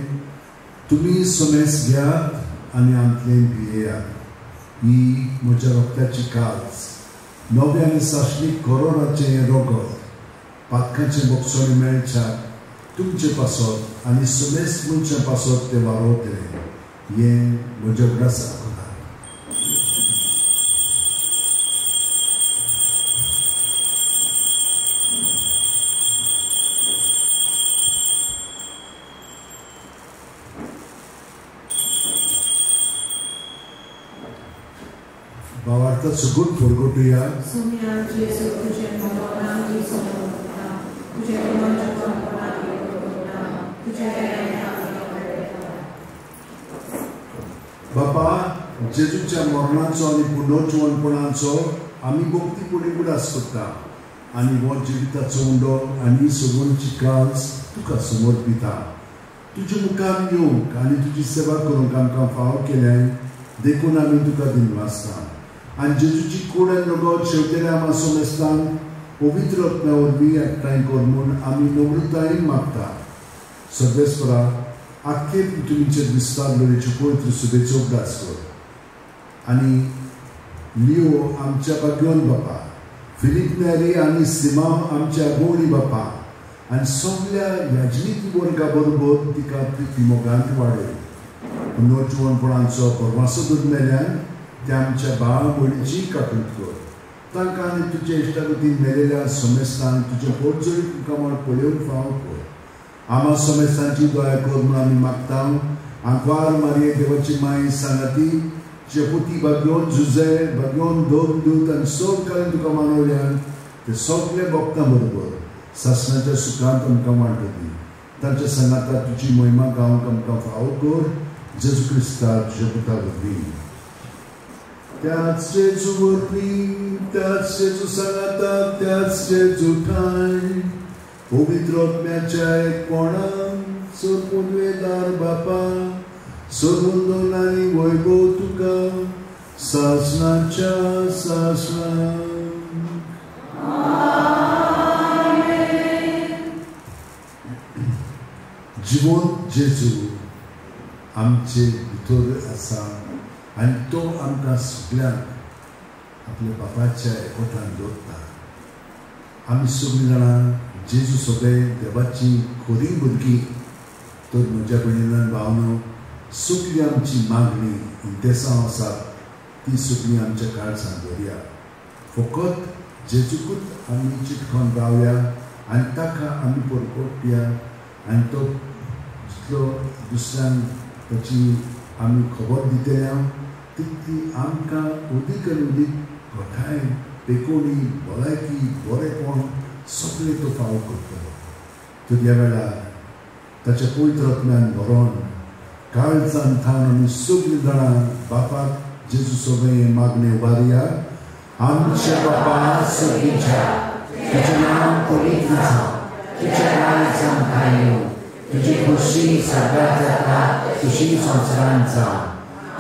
S1: तुमी समेस घेयात आनी आंतलें पियेयात, ही म्हज्या रक्ताची काल्स, नव्या आनी सासणीक कोरोनाचें रगत, पातकांचें बोगसणें मेळच्या तुमचे पासत आनी समेस मनशां पासत तें वारोवतलें. हें म्हज्या उगडासाक. भावार्थाचो सुगूर परगटुया. बापा, जेजूच्या मरणाचो आनी पुनर्जिवनपणाचो आमी भक्तीपणी उगडास करता आनी हो जिविताचो उंडो आनी सगळ्यांची काल्स तुका समर्पिता. तुज्या मुखार येवंक आनी तुजी सेवा करूंक आमकां फावो केल्याय देखून आमी तुका दिनवासता. आनी जेजूची कूड आनी रगत शेवतेल्या आमा समेस्तान पवित्र आत्म्या वरवीं एकठांय कर म्हूण आमी नम्रतायेन मागता. सर्वेस्परा, आख्खे पृथ्वीचेर विस्तारलेले पवित्र सुबेचो उगडास कर आनी लिओ आमच्या बाग्योन बापा, फिलीप नेरी आनी सिमांव आमच्या गोवणी बापा आनी सगल्या याजनीक वर्गा बरोबर तिका प्रिती मोगांत वाडय. पुनर्जिवनपणाचो परवासो दरमेल्यान त्या आमच्या भाव भयणीची काकूट कर. तांकां आनी तुज्या इश्टागतीन मेलेल्या समेस्तांक तुजें पोटजोडी मुखामळ पळोवंक फावो कर. आमा समेस्तांची दया कर म्हूण आमी मागता. आंकवार मारये देवाची माय सांगाती जेपुती बागयोन जुजे बागयोन दोन दूत आनी सग कालीन तुका मानवल्यान ते सगळे भक्तां बरोबर सासणाच्या सुखांत आमकां वांटो दी. तांच्या सांगाता तुजी महिमा गावंक आमकां फावो कर. जेजू क्रिस्ता तुज्या पुता वरवीं. त्याच जेजू वरवीं, त्याच जेजू सांगाता, त्याच जेजू ठांय पवित्र आत्म्याच्या एकपणान सर्वपुनवेदार बापा, सर्वंदन आनी वैभव तुका सासणाच्या सासणाक. जिवंत जेजू आमचे भितर आसा आनी तो आमकां सगल्यांक आपल्या बापाच्या एकवटान दवरता. आमी सगळीं जाणां जेजू सोबे देवाची खरी भुरगीं. तर म्हज्या भयणीन भावनो सगळी आमची मागणी इंतेसांव आसात ती सगळी आमच्या काळजान दवरया. फकत जेजूकूच आमी चिटकोन रावया आनी ताका आमी परकोटया आनी तो जितलो दुसऱ्यांक ताची आमी खबर दितले तितली आमकां अदीक आनी अदीक घटाय पेकोणी भलायकी बरेपण सगळें तो फावो करतलो. तर ह्या वेळार ताच्या पवित्र आत्म्यान भरोन काळजान थावन आमी सगळीं जाणां बापाक जेजू सोबे हें मागणें उबारया. आमच्या बापा सगळींच्या तुजें नांव पवित्र जावं,
S4: तुजें राज्य आमकां येवं, तुजी खोशी सगळ्यात जाता तशी संवसारांत जावं.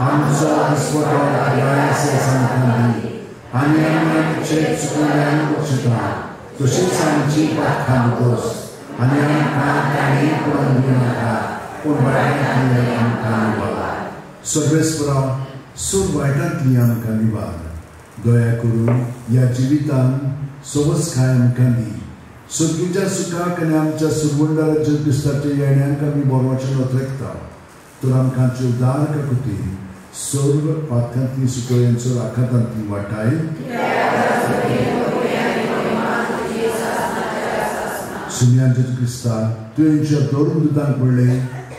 S4: आमचो दिसवडो आयज आमकां दी आनी आमी आमचे चुकल्यान बक्षता तशीच आमची पातकां दोस आनी आमकां ताणें पडून दिवं नाका पूण वायटांतल्यान आमकां निवार.
S1: सर्वेस्परा सोड वायटांतली आमकां निवार. दया करून ह्या जिवितान सवसकाय आमकां दी. सर्गीच्या सुखाक आनी आमच्या सुरवंडारा जेजू क्रिस्ताच्या येण्यांक आमी बरोवचें नोत्रेकता. तर आमकां आमचे उदार खातीर सर्व पातकांतली सुटोळ्यांचो आखातांतली वाटाय. सुन्या जेजू क्रिस्ता तुवें धरून दुदांक पडलें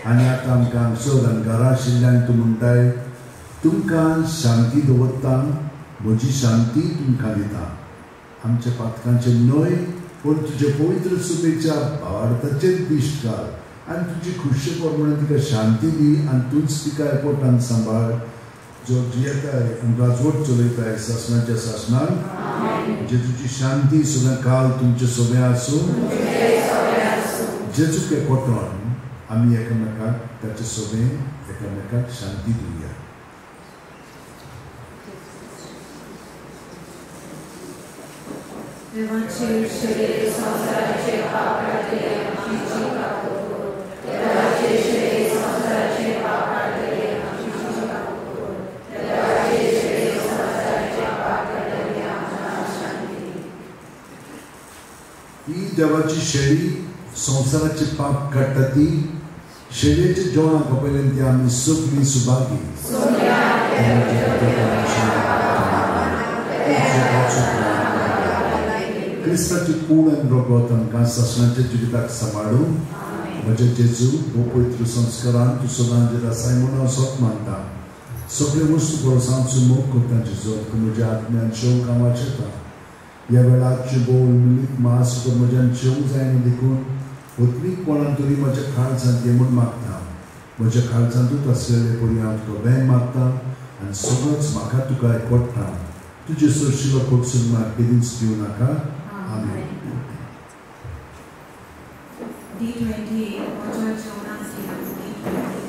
S1: आनी आतां आमकां हांगसर आनी घरा आशिल्ल्यान तूं म्हणटाय तुमकां शांती दवरता, म्हजी शांती तुमकां दिता. आमच्या पातकांचें न्हय पूण तुजे पवित्र सुबेच्या भावार्थाचेर दिश्ट घाल आनी तुजी खुशे प्रमाणे तिका शांती दी आनी तूंच तिका एकवटान सांबाळ जो जियेताय आनी राजवट चलयताय सासणाच्या सासणान. जेजूची शांती सदां काल तुमचे सोबे आसूं. जेजूक एकवटान आमी एकामेकाक ताचे सोबे एकामेकाक शांती दिवया. ही देवाची शेळी संवसाराचे पाप काडटा ती शेळयेच्या जेवणाक पयल्यान ती आमी सगळीं सुभागी. क्रिस्ताची कूड आनी रगत आमकां सासणाच्या जिविताक सांबाळूं. म्हज्या जेजू हो पवित्र संस्कारान तूं सदां जेर आसाय म्हूण हांव सत मानता. सगळे वस्तू परस मोग करता जेजू तुका म्हज्या आत्म्यान शेवंक हांव आशेता. ह्या वेळार बोल मिलीत मास तुका म्हज्यान शेवंक जायना देखून उत्मीकपणान तरी म्हज्या काळजांत ये म्हूण मागता. म्हज्या काळजांतूच आसलेले परी हांव तुका वेंग मागता आनी सगळोच म्हाका तुका एकवटता. तुजे सरशिलो कोटसून म्हाका केदींच दिवं नाका. आमेन.
S3: D28, म्हज्या जेवणाक D28.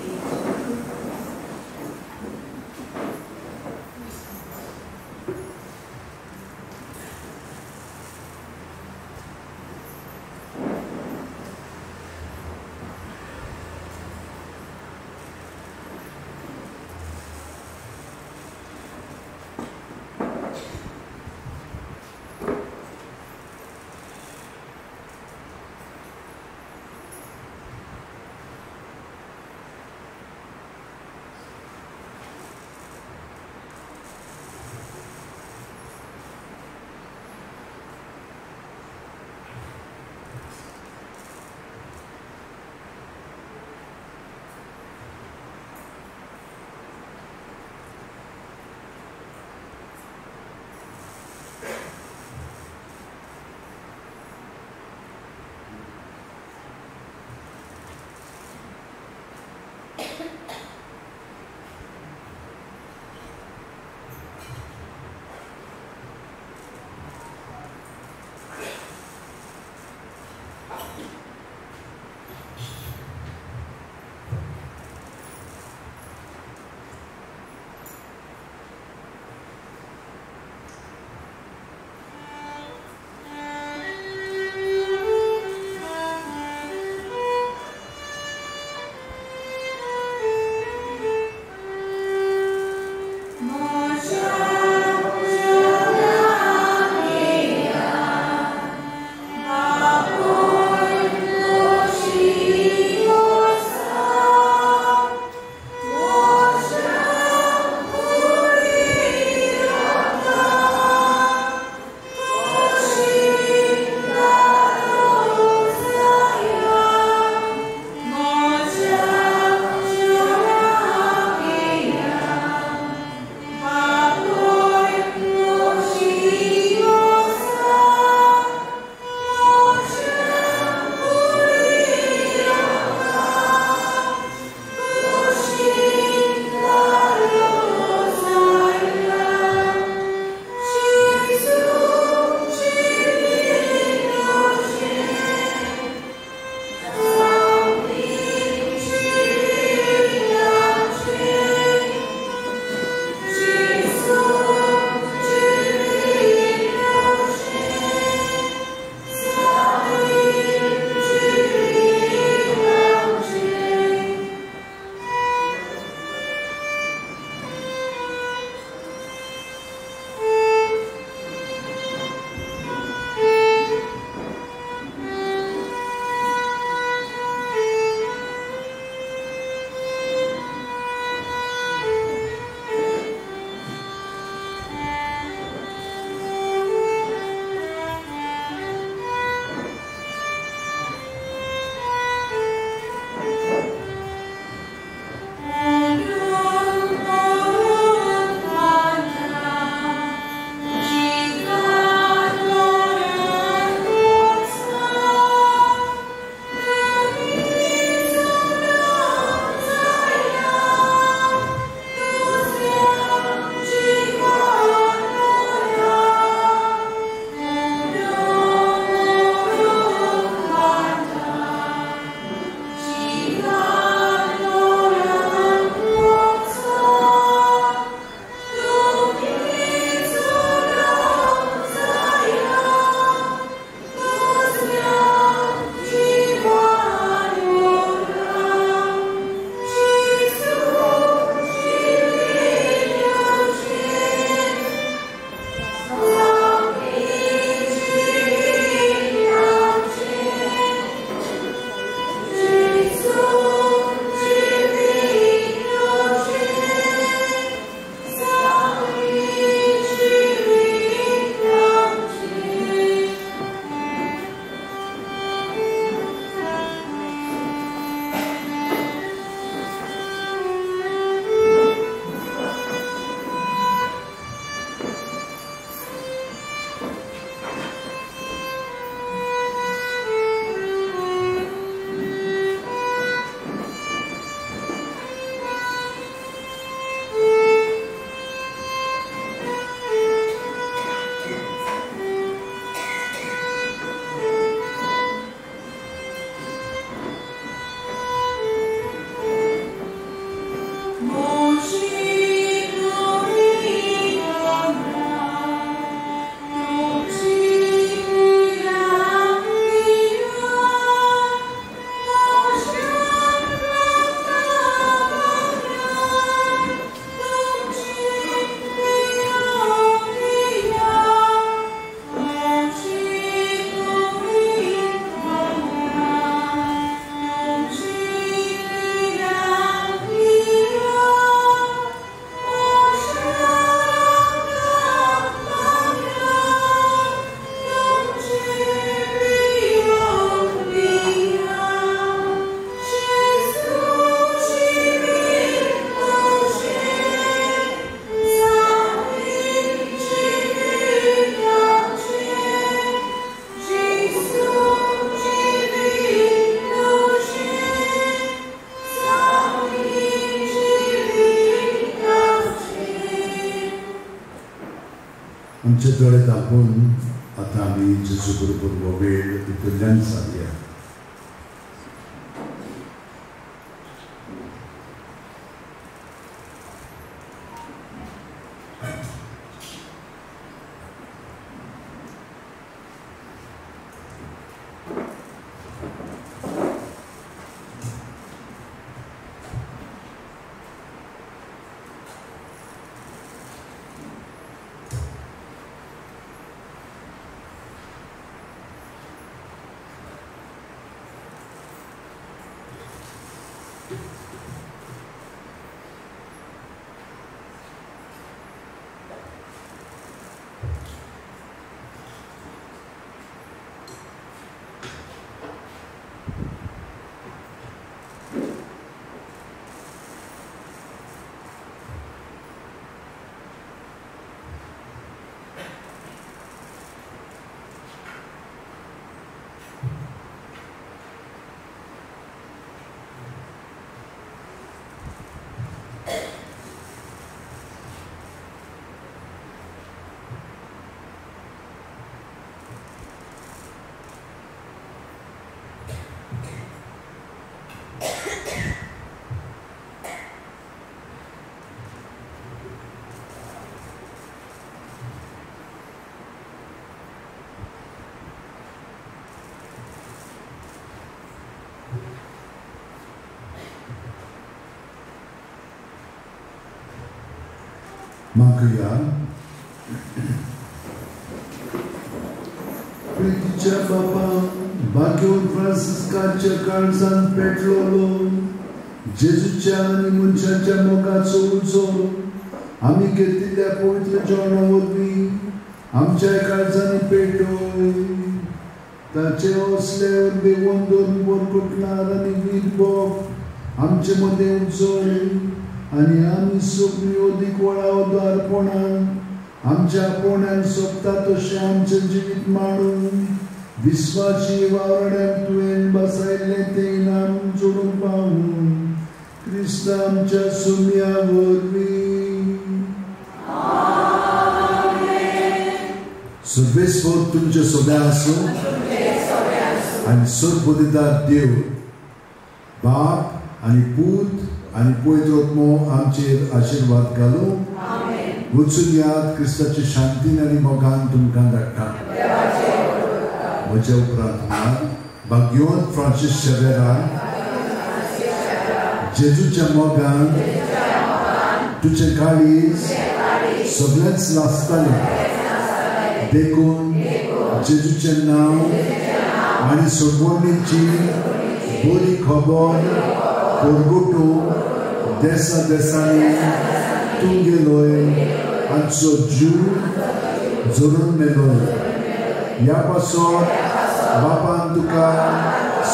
S1: आमचे दोळे दाखोवन आतां आमी जेजू बरोबर हो वेळ भितरल्यान सारया. मागया. प्रितीच्या बापा बाग्योन फ्रांसिस्काच्या काळजान पेटलोलो जेजूच्या आनी मनशाच्या मोगाचो उजो आमी घेतिल्ल्या पवित्र जेवणा वरवीं आमच्या काळजांनी पेटोय. ताचे असले वरवीं वंदोन वरकुटणार आनी वीर बोग आमचे मदें उजोय आनी आमी सगळीं अदीक वळा उदारपणान आमच्या पोण्यान सोंपता तशें आमचें जिवीत मांडून विस्वासी वावराड्यांक तुवें बसायल्लें तें इनाम जोडूंक पावूं क्रिस्त आमच्या सुम्या वरवीं. सर्वेस्वर तुमचे सगळें आसूं आनी सर्वबुद्धिदार देव बाप आनी पूत आनी पवित्र आत्मो आमचेर आशिर्वाद घालूं. वचून याद क्रिस्ताची शांतीन आनी मोगान तुमकां धाडटा. म्हज्या उपरांत भाग्योन फ्रांसीस शेवेरान जेजूच्या मोगान तुजें काळीज सगळेंच नासतालें देखून जेजूचें नांव आनी सोडवणीची बरी खबर परगटूंक देसा देसांनी तूं गेलोय आमचो जीव जरून मेलोय. ह्या पासत बापान तुका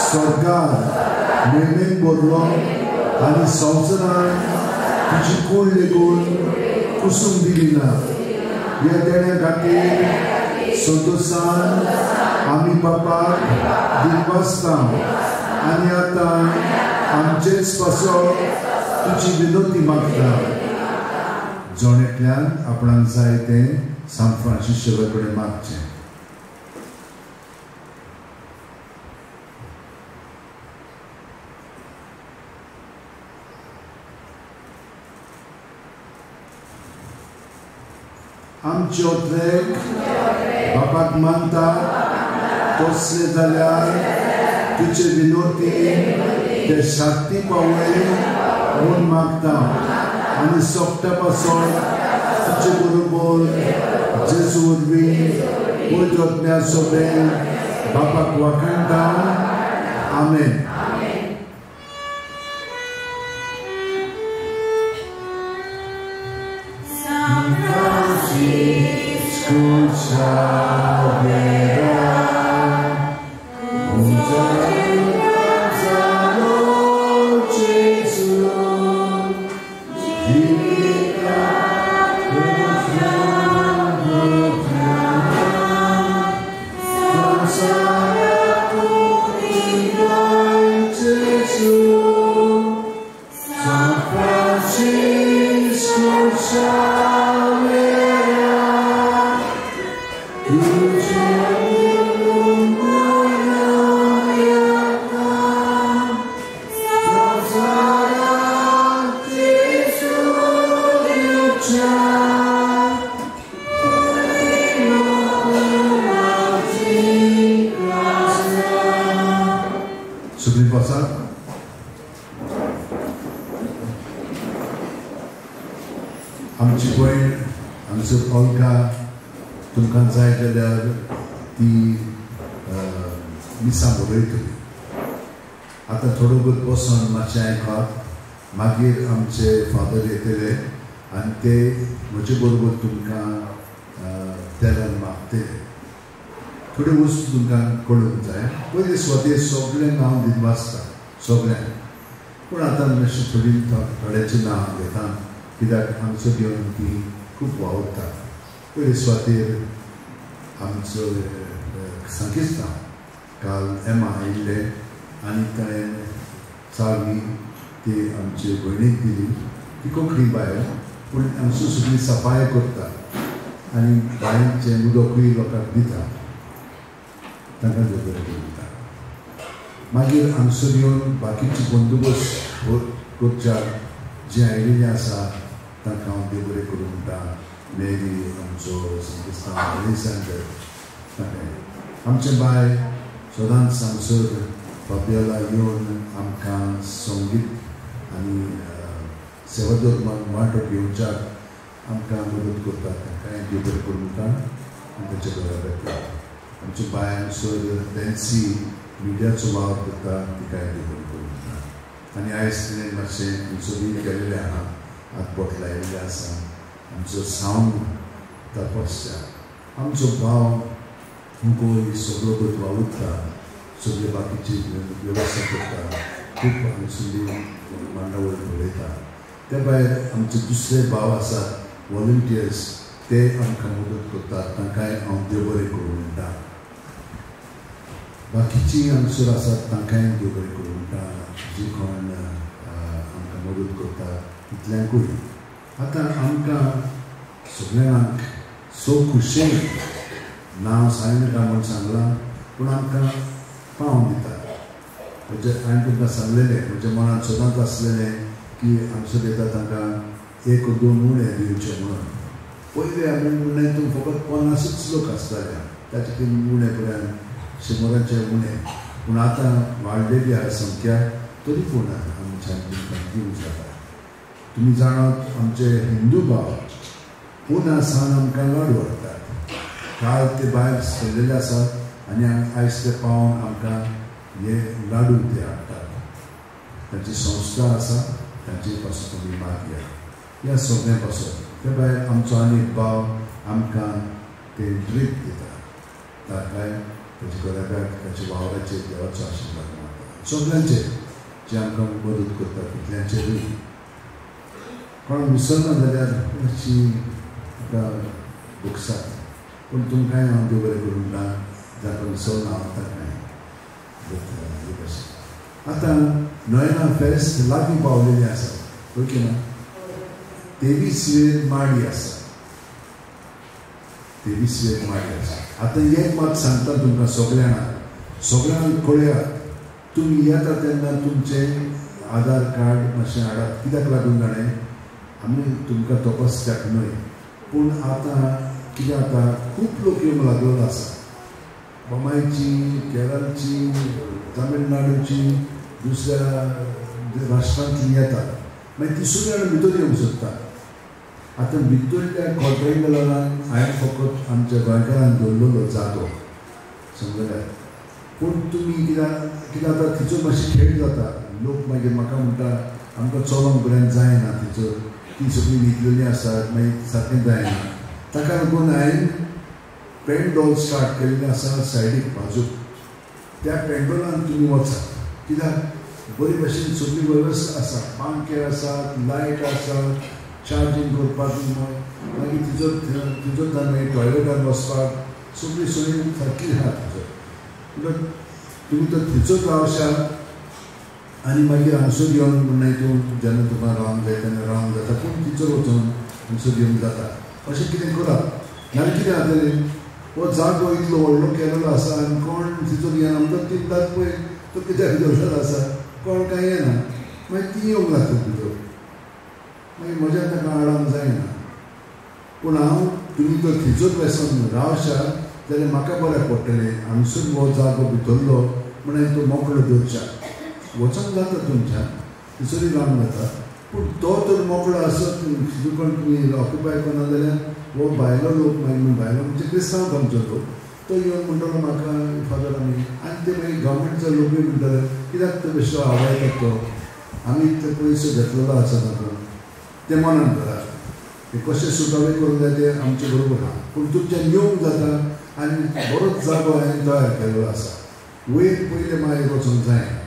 S1: स्वर्गार नेमेन भरलो आनी संवसारान तुजी कूड लेगून कुसूंक दिली ना. ह्या देण्या खातीर संतोशान आमी बापाक दिनवासता आनी आतां आमचेच पासत तुजी विनोती मागता. जण एकल्यान आपणाक जाय तें सांत फ्रांसीस शेवर कडेन मागचें. आमचे ओत्रेक बापाक मानता तसलें जाल्यार तुजे विनोती ते शांती पावय म्हूण मागता आनी सोपटा पासून तुजे बरोबर जेजू वरवीं पवित्र आत्म्या सोबेन बापाक वाखाणटा. आमेन.
S4: Samsara tu tinggal.
S1: बसात. आमची भयण हांगसर ओल्गा तुमकां जाय जाल्यार ती मिसां बरयतली. आतां थोडो भोव बसून मातशें आयकात, मागीर आमचे फादर येतले आनी ते म्हजे बरोबर तुमकां तेलान मागतले. थोड्यो वस्तू तुमकां कळूंक जाय. पयले सुवातेर सगळें नांव दिनवासता सगळ्यांक, पूण आतां मातशें थोडी थोड्याचें नांव घेता कित्याक हांगसर येवन ती खूब वावुरता. पयले सुवातेर आमचो सांकिस्तांव काल एमा आयिल्लें आनी ताणें चावी ती आमचे भयणीक दिली. ती कोंकणी बायल, पूण आमची सगळी सफाय करता आनी बांयचें उदकूय लोकांक दिता, तांकां बरें करून दिता. मागीर हांगसर येवन बाकीची बंदोबस्त करच्याक जे आयिल्लें आसा तांकां हांव देव बरें करूं म्हणटा. मेरी आमचो संकिस्तांव अलेक्झांडर तांकां आमचें बाय सदांच हांगसर फाबियोला येवन आमकां संगीत आनी सेवादोर वांटो घेवच्याक आमकां मदत करतात. तांकां देव बरें करूं म्हणटा आनी तांच्या घरा भेटतात. आमचे बाय हांगसर नॅन्सी मिडियाचो वावर करता, तिकाय देव बरें करूं म्हणटा. आनी आयज तिणें मातशें आमचो बील केल्लें आहा, हात बोट लायिल्लें आसा. आमचो सावंड तपासच्या आमचो भाव गोंय सगळो गत वावुरता, सगळे बाकीची वेवस्था करता, खूब हांगसरली मांडावळ पळयता. त्या भायर आमचे दुसरे भाव आसात वॉलंटियर्स, ते आमकां मदत करतात, तांकांय हांव देव बरें करूं म्हणटा. बाकीची हांगसर आसात तांकांय देव बरें करूं म्हणटा, जी कोण आमकां मदत करता तितल्यांकूय. आतां आमकां सगळ्यांक सो खुशेन नांव सांगनाका म्हूण सांगलां, पूण आमकां पावोवन दितात. म्हणजे हांवें तुमकां सांगलेलें, म्हज्या मनांत सदांच आसलेलें की हांगसर येता तांकां एक दोन उणे दिवचे म्हणून. पयले आमी म्हणलें तूं फकत 50 लोक आसताले, ताचे तीन उणे पर्यंत 100 उणे, पूण आतां वाडलेली आहा संख्या, तरी पूण आमच्यान तुमकां दिवंक जाता. तुमी जाणात आमचे हिंदू भाव पुना सावन आमकां लाडू हाडटात. काल ते भायर सरलेले आसात आनी आयज ते पावोवन आमकां हे लाडू ते हाडटात. तांची संस्था आसा, तांचे पासून तुमी मागया ह्या सगळ्यां पासून. त्या भायर आमचो आनी एक भाव आमकां ते ड्रीप दिता, ताकाय ताच्या घराब्याक ताच्या वावराचेर देवाचो आशिर्वाद मागता. सगळ्यांचेर जे आमकां मदत करता तितल्यांचेरूय. कोण विसरना जाल्यार मातशी आतां भोगसात, पूण तुमकांय हांव देव बरें करूं म्हणटा, जाका विसरना हांव ताकाय. आतां नोयना फेस्त लागीं पावलेली आसा, ओके ना? 23 वेर माडी आसा, 23 वेर माडी आसा. आतां एक मात सांगता तुमकां सगळ्यांक, सगळ्यांक कळयात, तुमी येता तेन्ना तुमचें आधार कार्ड मातशें हाडात. कित्याक लागून जाणें आमी तुमकां तपासच्याक न्हय, पूण आतां कितें जाता, खूब लोक येवंक लागलेलो आसा, बॉम्बायची, केरळची, तामिळनाडूची, दुसऱ्या राष्ट्रांतली येतात. मागीर ती सगळीं भितर येवंक सोदतात. आतां भितरल्या क्वाड्रेंगलान हांवें फकत आमच्या गोंयकारान दवरलेलो जागो, समजले? पूण तुमी कित्याक कितें जाता, थंयसर मातशे खेळ जाता. लोक मागीर म्हाका म्हणटा आमकां चलोंक पर्यंत जायना, थंयसर ती सगळीं न्हिदलेलीं आसात, मागीर सारकें जायना. ताका लागून हांवें पेंडोल स्टार्ट केल्लें आसा सायडीक बाजूक. त्या पेंडोलान तुमी वचात, कित्याक बरी भशेन सगळी वेवस्था आसा, पांखे आसात, लायट आसा, चार्जींग करपाक, मागीर तिजो मागीर टॉयलेटान वचपाक सगळी सोय सारकी आहा थंयसर. म्हणटकच तुमी तर थंयसर रावशात आनी मागीर हांगसर येवन म्हणल्यार तूं जेन्ना तुका रावंक जाय तेन्ना रावंक जाता, पूण थंयसर वचून हांगसर येवंक जाता. अशें कितें करात, नाल्यार कितें जातलें, हो जागो इतलो व्हडलो केलेलो आसा आनी कोण थंयसर येना म्हणटा तिनदात पळय तो कित्याक दवरलेलो आसा, कोण कांय येना, मागीर ती येवंक लागतात भितर, मागीर म्हज्यान ताका आडावंक जायना. पूण हांव तुमी जर थंयसर वचून रावशात जाल्यार म्हाका बऱ्याक पडटलें. हांगसर हो जागो भितरलो म्हणून तो मोकळो दवरच्याक. वचोंक जाता तुमच्यान थंयसरूय रावंक जाता पूण तो तर मोकळो आसत कोण तुमी ऑक्युपाय करना जाल्यार हो भायलो लोक मागीर भायलो म्हणजे क्रिस्तांव आमचो लोक तो येवन म्हणटलो म्हाका फादर आमी आनी ते मागीर गव्हर्मेंटचो लोकूय म्हणटले कित्याक तो बेश्टो आवयतात तो आमी ते पयसो घेतलेलो आसा तातूंत ते मनान धरात ते कशें सुटावे करूंक जाय ते आमचे बरोबर आहा पूण तुमच्यान येवंक जाता आनी बरोच जागो हांवें तयार केल्लो आसा वयर पयले मागीर वचूंक जायना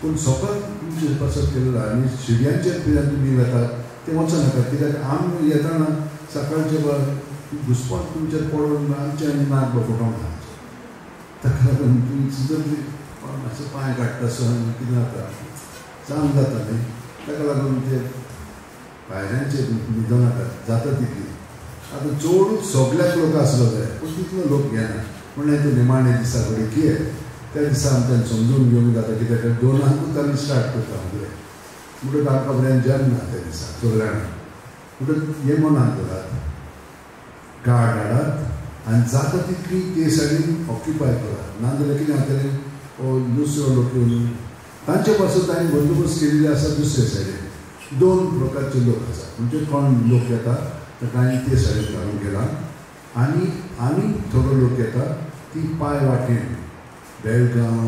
S1: पूण सकयल तुमचे पासत केलेलो आहा आनी शिड्यांचेर कित्याक तुमी वेतात ते वचनाका कित्याक आमी येतना सकाळचे घुसपण तुमचेर पडून आमचें आनी नाक फुटोवंक ना ताका लागून तुमी सुद्दां मातशें पांय काडटा सो कितें जाता जाम जाता न्ही ताका लागून ते भायल्यांचेर न्हिदो नाका जाता तितली आतां चडूच सगल्याक लोक आसलो जाय पूण तितलो लोक घेना म्हणल्यार ते निमाणे दिसा कडेन कितें त्या दिसा आमच्यान समजून घेवंक जाता कित्याक 2 आंकूच आमी स्टार्ट करता फुडें म्हणटकच आमकां फुड्यान जम ना त्या दिसा सगळ्यांक म्हणटकच हें मनान धरात गार्ड हाडात आनी जाता तितली ते सायडीन ऑक्युपाय करात नाजाल्यार कितें जातलें हो दुसरो लोक येवन तांचे पासून तांणी बंदोबस्त केल्ले आसा दुसरे सायडीन 2 प्रकारचे लोक आसा म्हणजे कोण लोक येता ताका हांवें ते सायडीन घालूंक गेला आनी आनी थोडो लोक येता ती पांय वाटेन बेळगांव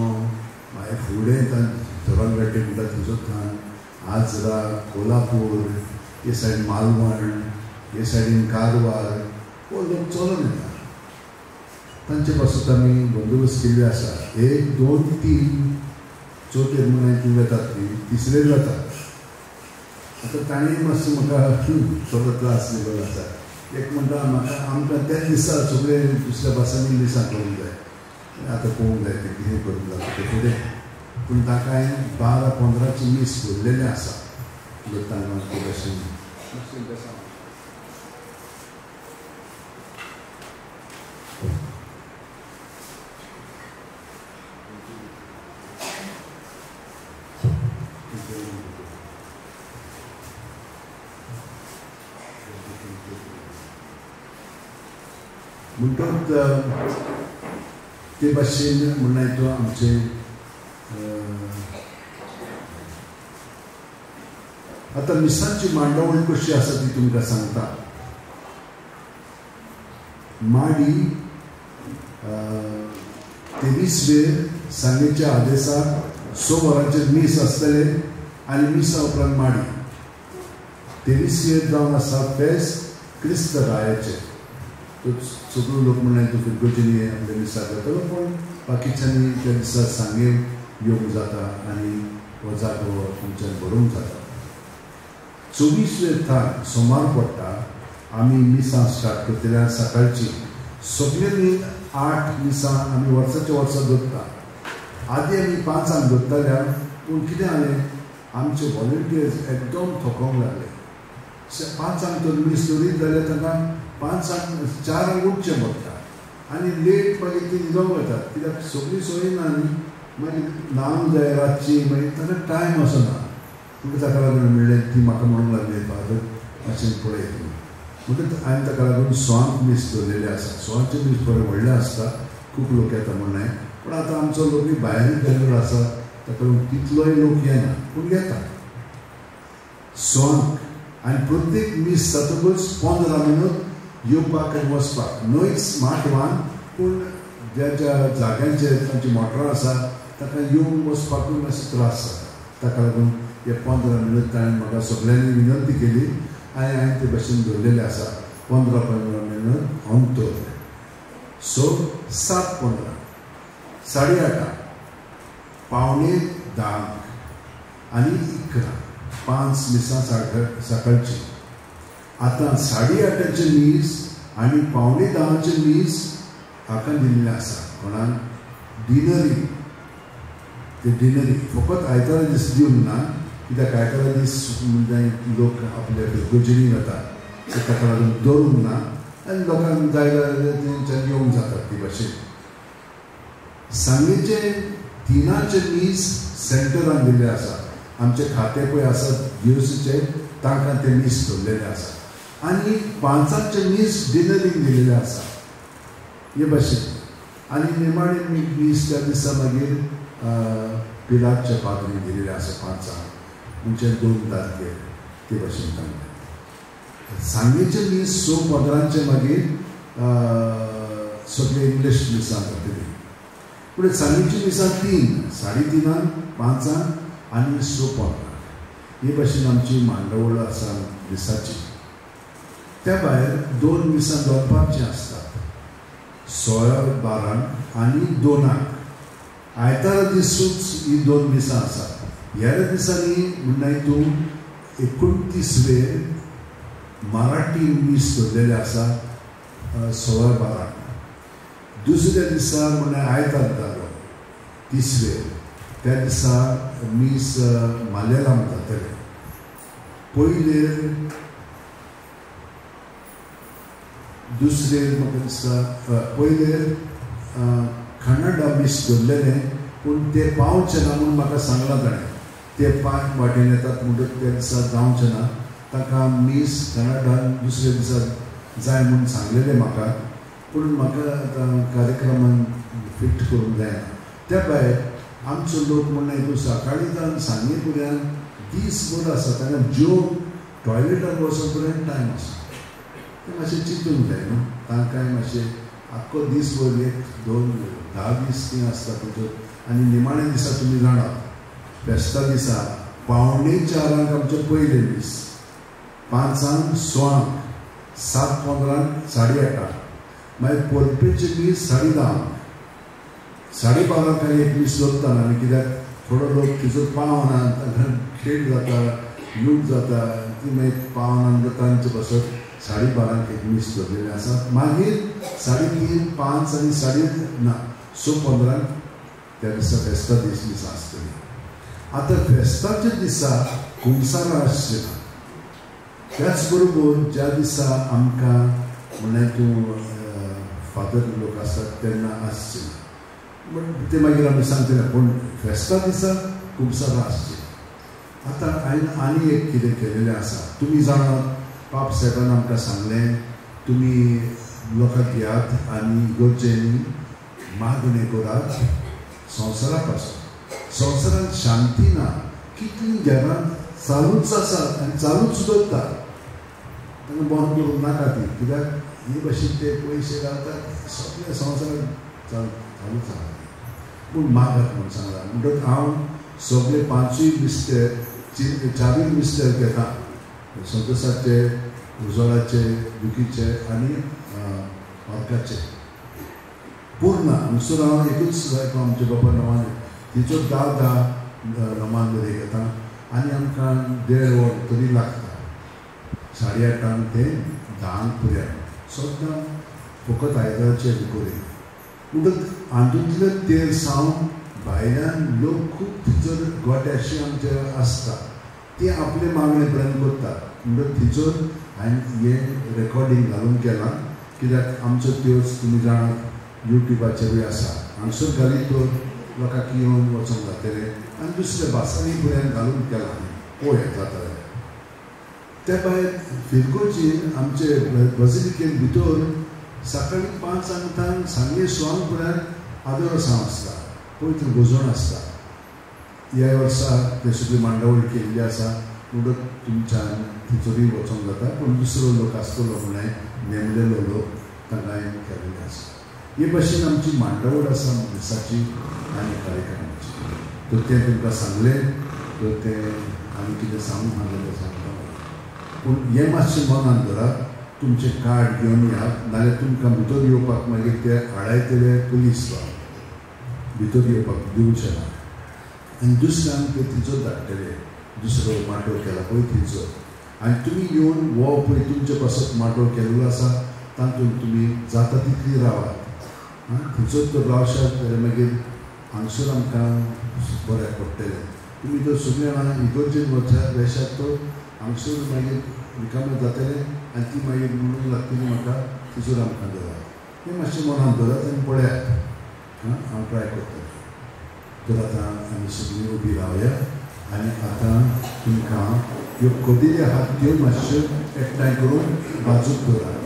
S1: मागीर फुडें धरणगाटी म्हणटा थंयसर थान आजरा कोल्हापूर हे सायडीन मालवण हे सायडीन कारवार हो लोक चलोन येता तांचे पासून आमी बंदोबस्त केल्ले आसा 1 2 3 चवथेर म्हणून ती वेतात ती तिसरेर वेतात आतां ताणें मातसो म्हाका थोडो त्रास दिल्लो आसा एक म्हणटा म्हाका आमकां त्याच दिसा सगळे दुसऱ्या भासांनी मिसां करूंक जाय आतां पळोवंक जाय तें कितें करूंक जाता तें फुडें पूण ताका हांवें 12-15 मीस भरलेलें आसा तांकां ते भाशेन म्हणटकच ते भाशेन म्हणल्यार तो आमचे आतां मिसांची मांडावळ कशी आसा ती तुमकां सांगता. माडी 23 वेर सांगेच्या आदेसाक 6 वरांचेर मीस आसतलें आनी मिसा उपरांत माडी 23 वेर जावन आसा फेस्त क्रिस्त रायाचें. तो सगळो लोक म्हणल्यार तो फिरगोजींनी आपल्या मिसाक वतलो पूण बाकीच्यांनी त्या दिसा सांगे येवंक जाता आनी हो जागो तुमच्यान भरोवंक जाता. 24 वेर थान सोमार पडटा आमी मिसां स्टार्ट करतले सकाळची सगळ्यांनी 8 मिसां आमी वर्साच्या वर्सा दवरता. आदी आमी 5 दवरताले पूण कितें जालें आमचे व्हॉलंटियर्स एकदम थकोंक लागले. 5 तर मीस दवरीत जाल्यार तांकां 5 4 उठचें पडटा आनी लेट मागीर ती न्हिदोंक वतात कित्याक सगळी सोय ना न्ही मागीर न्हावंक जाय रातची मागीर तांकां टायम आसना. म्हणटकच ताका लागून म्हणलें ती म्हाका म्हणूंक लागली फादर मातशें पळय तुमी. म्हणटकच हांवें ताका लागून 6 मीस दवरलेलें आसा. 6 मीस बरें व्हडलें आसता खूब लोक येता म्हण न्हय पूण आतां आमचो लोकूय भायरूय गेल्लो आसा ताका लागून तितलोय लोक येना पूण येता 6. आनी प्रत्येक मीस जातकच 15 मिनट येवपाक आनी वचपाक न्हयच माटवान पूण ज्या ज्या जाग्यांचेर तांची मोटरां आसा ताका येवन वचपाकूय मातसो त्रास जाता. ताका लागून हे 15 मिनट ताणें म्हाका सगळ्यांनी विनंती केली आनी हांवें ते भाशेन दवरलेलें आसा 15-15 मिनट अंतर. सो 7:15 8:30 9:45 आनी 11 5 मिसां सकाळची. आतां 8:30 मीस आनी 9:45 मीस हाका दिल्लें आसा कोणाक डिनरी. ते डिनरी फकत आयतारा दीस दिवंक ना कित्याक आयतारा दीस म्हणजे लोक आपल्या फिरगोजींनी वतात ते ताका लागून दवरूंक ना आनी लोकांक जाय जाल्यार तेंच्यान येवंक जातात ती भाशेन. सांगेचे 3 मीस सेंटरान दिल्लें आसा. आमचे खातें पळय आसा जीओसीचे तांकां ते मीस दवरलेलें आसा आनी 5 मीस डिनरीक दिलेलें आसा हे भाशेन. आनी निमाणें मीस त्या दिसा मागीर पिलारच्या पाद्रीन दिलेले आसा 5 म्हणजे 2 तारखेर ते भाशेन तांकां सांगेचे मीस 6:15 मागीर सगळे इंग्लीश मिसां जातली. पूण सांगेची मिसां 3, 3:30, 5 आनी 6:15 हे भाशेन आमची मांडावळ आसा मिसाची. त्या भायर 2 मिसां दनपारचीं आसतात, 12:15 आनी 2. आयतारा दिसूच ही 2 मिसां आसात. ह्या दिसांनी म्हणल्यार तूं 29 वेर मराठी मीस दवरलेलें आसा 12:15. दुसऱ्या दिसा म्हणल्यार आयतार जालो 30 वेर, त्या दिसा मीस मालेलाम जातलें. पयले दुसरे म्हाका दिसता पयले कन्नडा मीस दवरलेलें, पूण ते पावचें ना म्हूण म्हाका सांगलां ताणें. ते 5 वाटेन येतात म्हणटकच त्या दिसा जावचें ना, ताका मीस कन्नडान दुसऱ्या दिसा जाय म्हूण सांगलेलें म्हाका, पूण म्हाका आतां कार्यक्रमान फिट करूंक जायना. त्या भायर आमचो लोक म्हणल्यार तूं सकाळीं जावन सांजे पर्यंत दीसभर आसा, तांकां जेवण टॉयलेटान वचून पर्यंत टायम आसा. तें मातशें चिंतूंक जाय न्हू, तांकांय मातशें आख्खो दीसभर 1, 2, 10 दीस तीं आसता ताचो. आनी निमाण्या दिसा तुमी जाणात फेस्ता दिसा 3:45 आमचें पयलें मीस, 5, 6, 7:15, 8:30, मागीर परपेचें मीस 10:30, 12:30 खाली एक मीस दवरता आमी, कित्याक थोडो लोक थंयसर पावना, तांकां खेळ जाता, लूट जाता, ती मागीर पावना म्हणटा तांचे पासत 12:30 एक मीस दवरलेलें आसा. मागीर 3:30, 5 आनी 6:15 त्या दिसा फेस्ता दीस मिसां आसतली. आतां फेस्ताच्या दिसा कुमसारां आसचें ना. त्याच बरोबर ज्या दिसा आमकां म्हणल्यार तूं फादर लोक आसात तेन्ना आसचें ना, बट ते मागीर आमी सांगतले, पूण फेस्ता दिसा कुमसारां आसचीं. आतां हांवें आनी एक कितें केलेलें आसा, तुमी जाणात पाप साहेबान आमकां सांगलें तुमी लोकांक घेयात आनी इगर्जेनी मागणें करात संवसारा पासून. संवसारांत शांती ना, कितलीं घरांत चालूच आसा आनी चालूच दवरता, तांकां बंद करूंक नाका ती, कित्याक हे भाशेन ते पयशे घालतात सगळ्या संवसारांत चालूच आसा. पूण मागात म्हूण सांगलां म्हणटकच हांव सगळे 5 मिस्तेर 4 मिस्तेर घेता, संतोषाचे, उजवाडाचे, दुखीचे आनी अर्काचे पूर्ण. हांगसर हांव एकूच आमच्या बाबा नमान तिचो 10 10 नमान बरें घेता आनी आमकां 1.5 वर तरी लागता, 8:30 ते 10 पर्यंत सद्दां फकत आयताराचे करी. म्हणटकच हातूंतले तेर सावन भायल्यान लोक खूब थंयसर गोट्याशी आमचे आसता, ते आपले मागणे पर्यंत करतात. म्हणटकच थंयसर हांवें हें रेकॉर्डींग घालून केलां, कित्याक आमचो त्योच तुमी जाणात युट्यूबाचेरूय आसा, हांगसर घालीत तर लोकांक येवन वचोंक जातलें आनी दुसऱ्या भासांनी पर्यंत घालून केलां पळोवया जाता जाल्यार. त्या भायर फिरगोजीन आमचे बजिलिकेन भितर सकाळीं 5 सांजे 6 पर्यंत आदोरसांव आसता, पवित्र भोजन आसता. ह्या वर्सा ते सगळी मांडावळ केल्ली आसा, म्हणटकच तुमच्यान थंयसरूय वचोंक जाता, पूण दुसरो लोक आसतलो म्हणल्यार नेमलेलो लोक तांकां हांवें केलेलें आसा. हे भाशेन आमची मांडावळ आसा मिसाची आनी कार्यक्रमाची. तर तें तुमकां सांगलें, तर तें आनी कितें सांगूंक आहा जाल्यार सांगता, पूण हें मातशें मनान धरात, तुमचें कार्ड घेवन येयात, नाजाल्यार तुमकां भितर येवपाक मागीर ते आडायतले पुलीस भितर येवपाक दिवचें ना. आनी दुसऱ्यांक ते थंयसर धाडटले, दुसरो माटोव केला पळय थंयसर, आनी तुमी येवन हो पळय तुमचे पासत माटोव केल्लो आसा तातूंत तुमी जाता तितली रावात. आं, थंयसर तर रावशात जाल्यार मागीर हांगसर आमकां बऱ्याक पडटलें. तुमी जर सगळीं जाणां इगर्जेन वचात वेशात तर हांगसर मागीर रिकामें जातलें आनी ती मागीर म्हणूंक लागतली म्हाका थंयसर आमकां दवरात. हें मातशें मनान दवरात आनी पळयात. आं, हांव ट्राय करतलें. तर आतां आमी सगळीं उबी रावया आनी आतां तुमकां ह्यो कदेली आहात त्यो मातश्यो एकठांय करून बाजूक दवरात.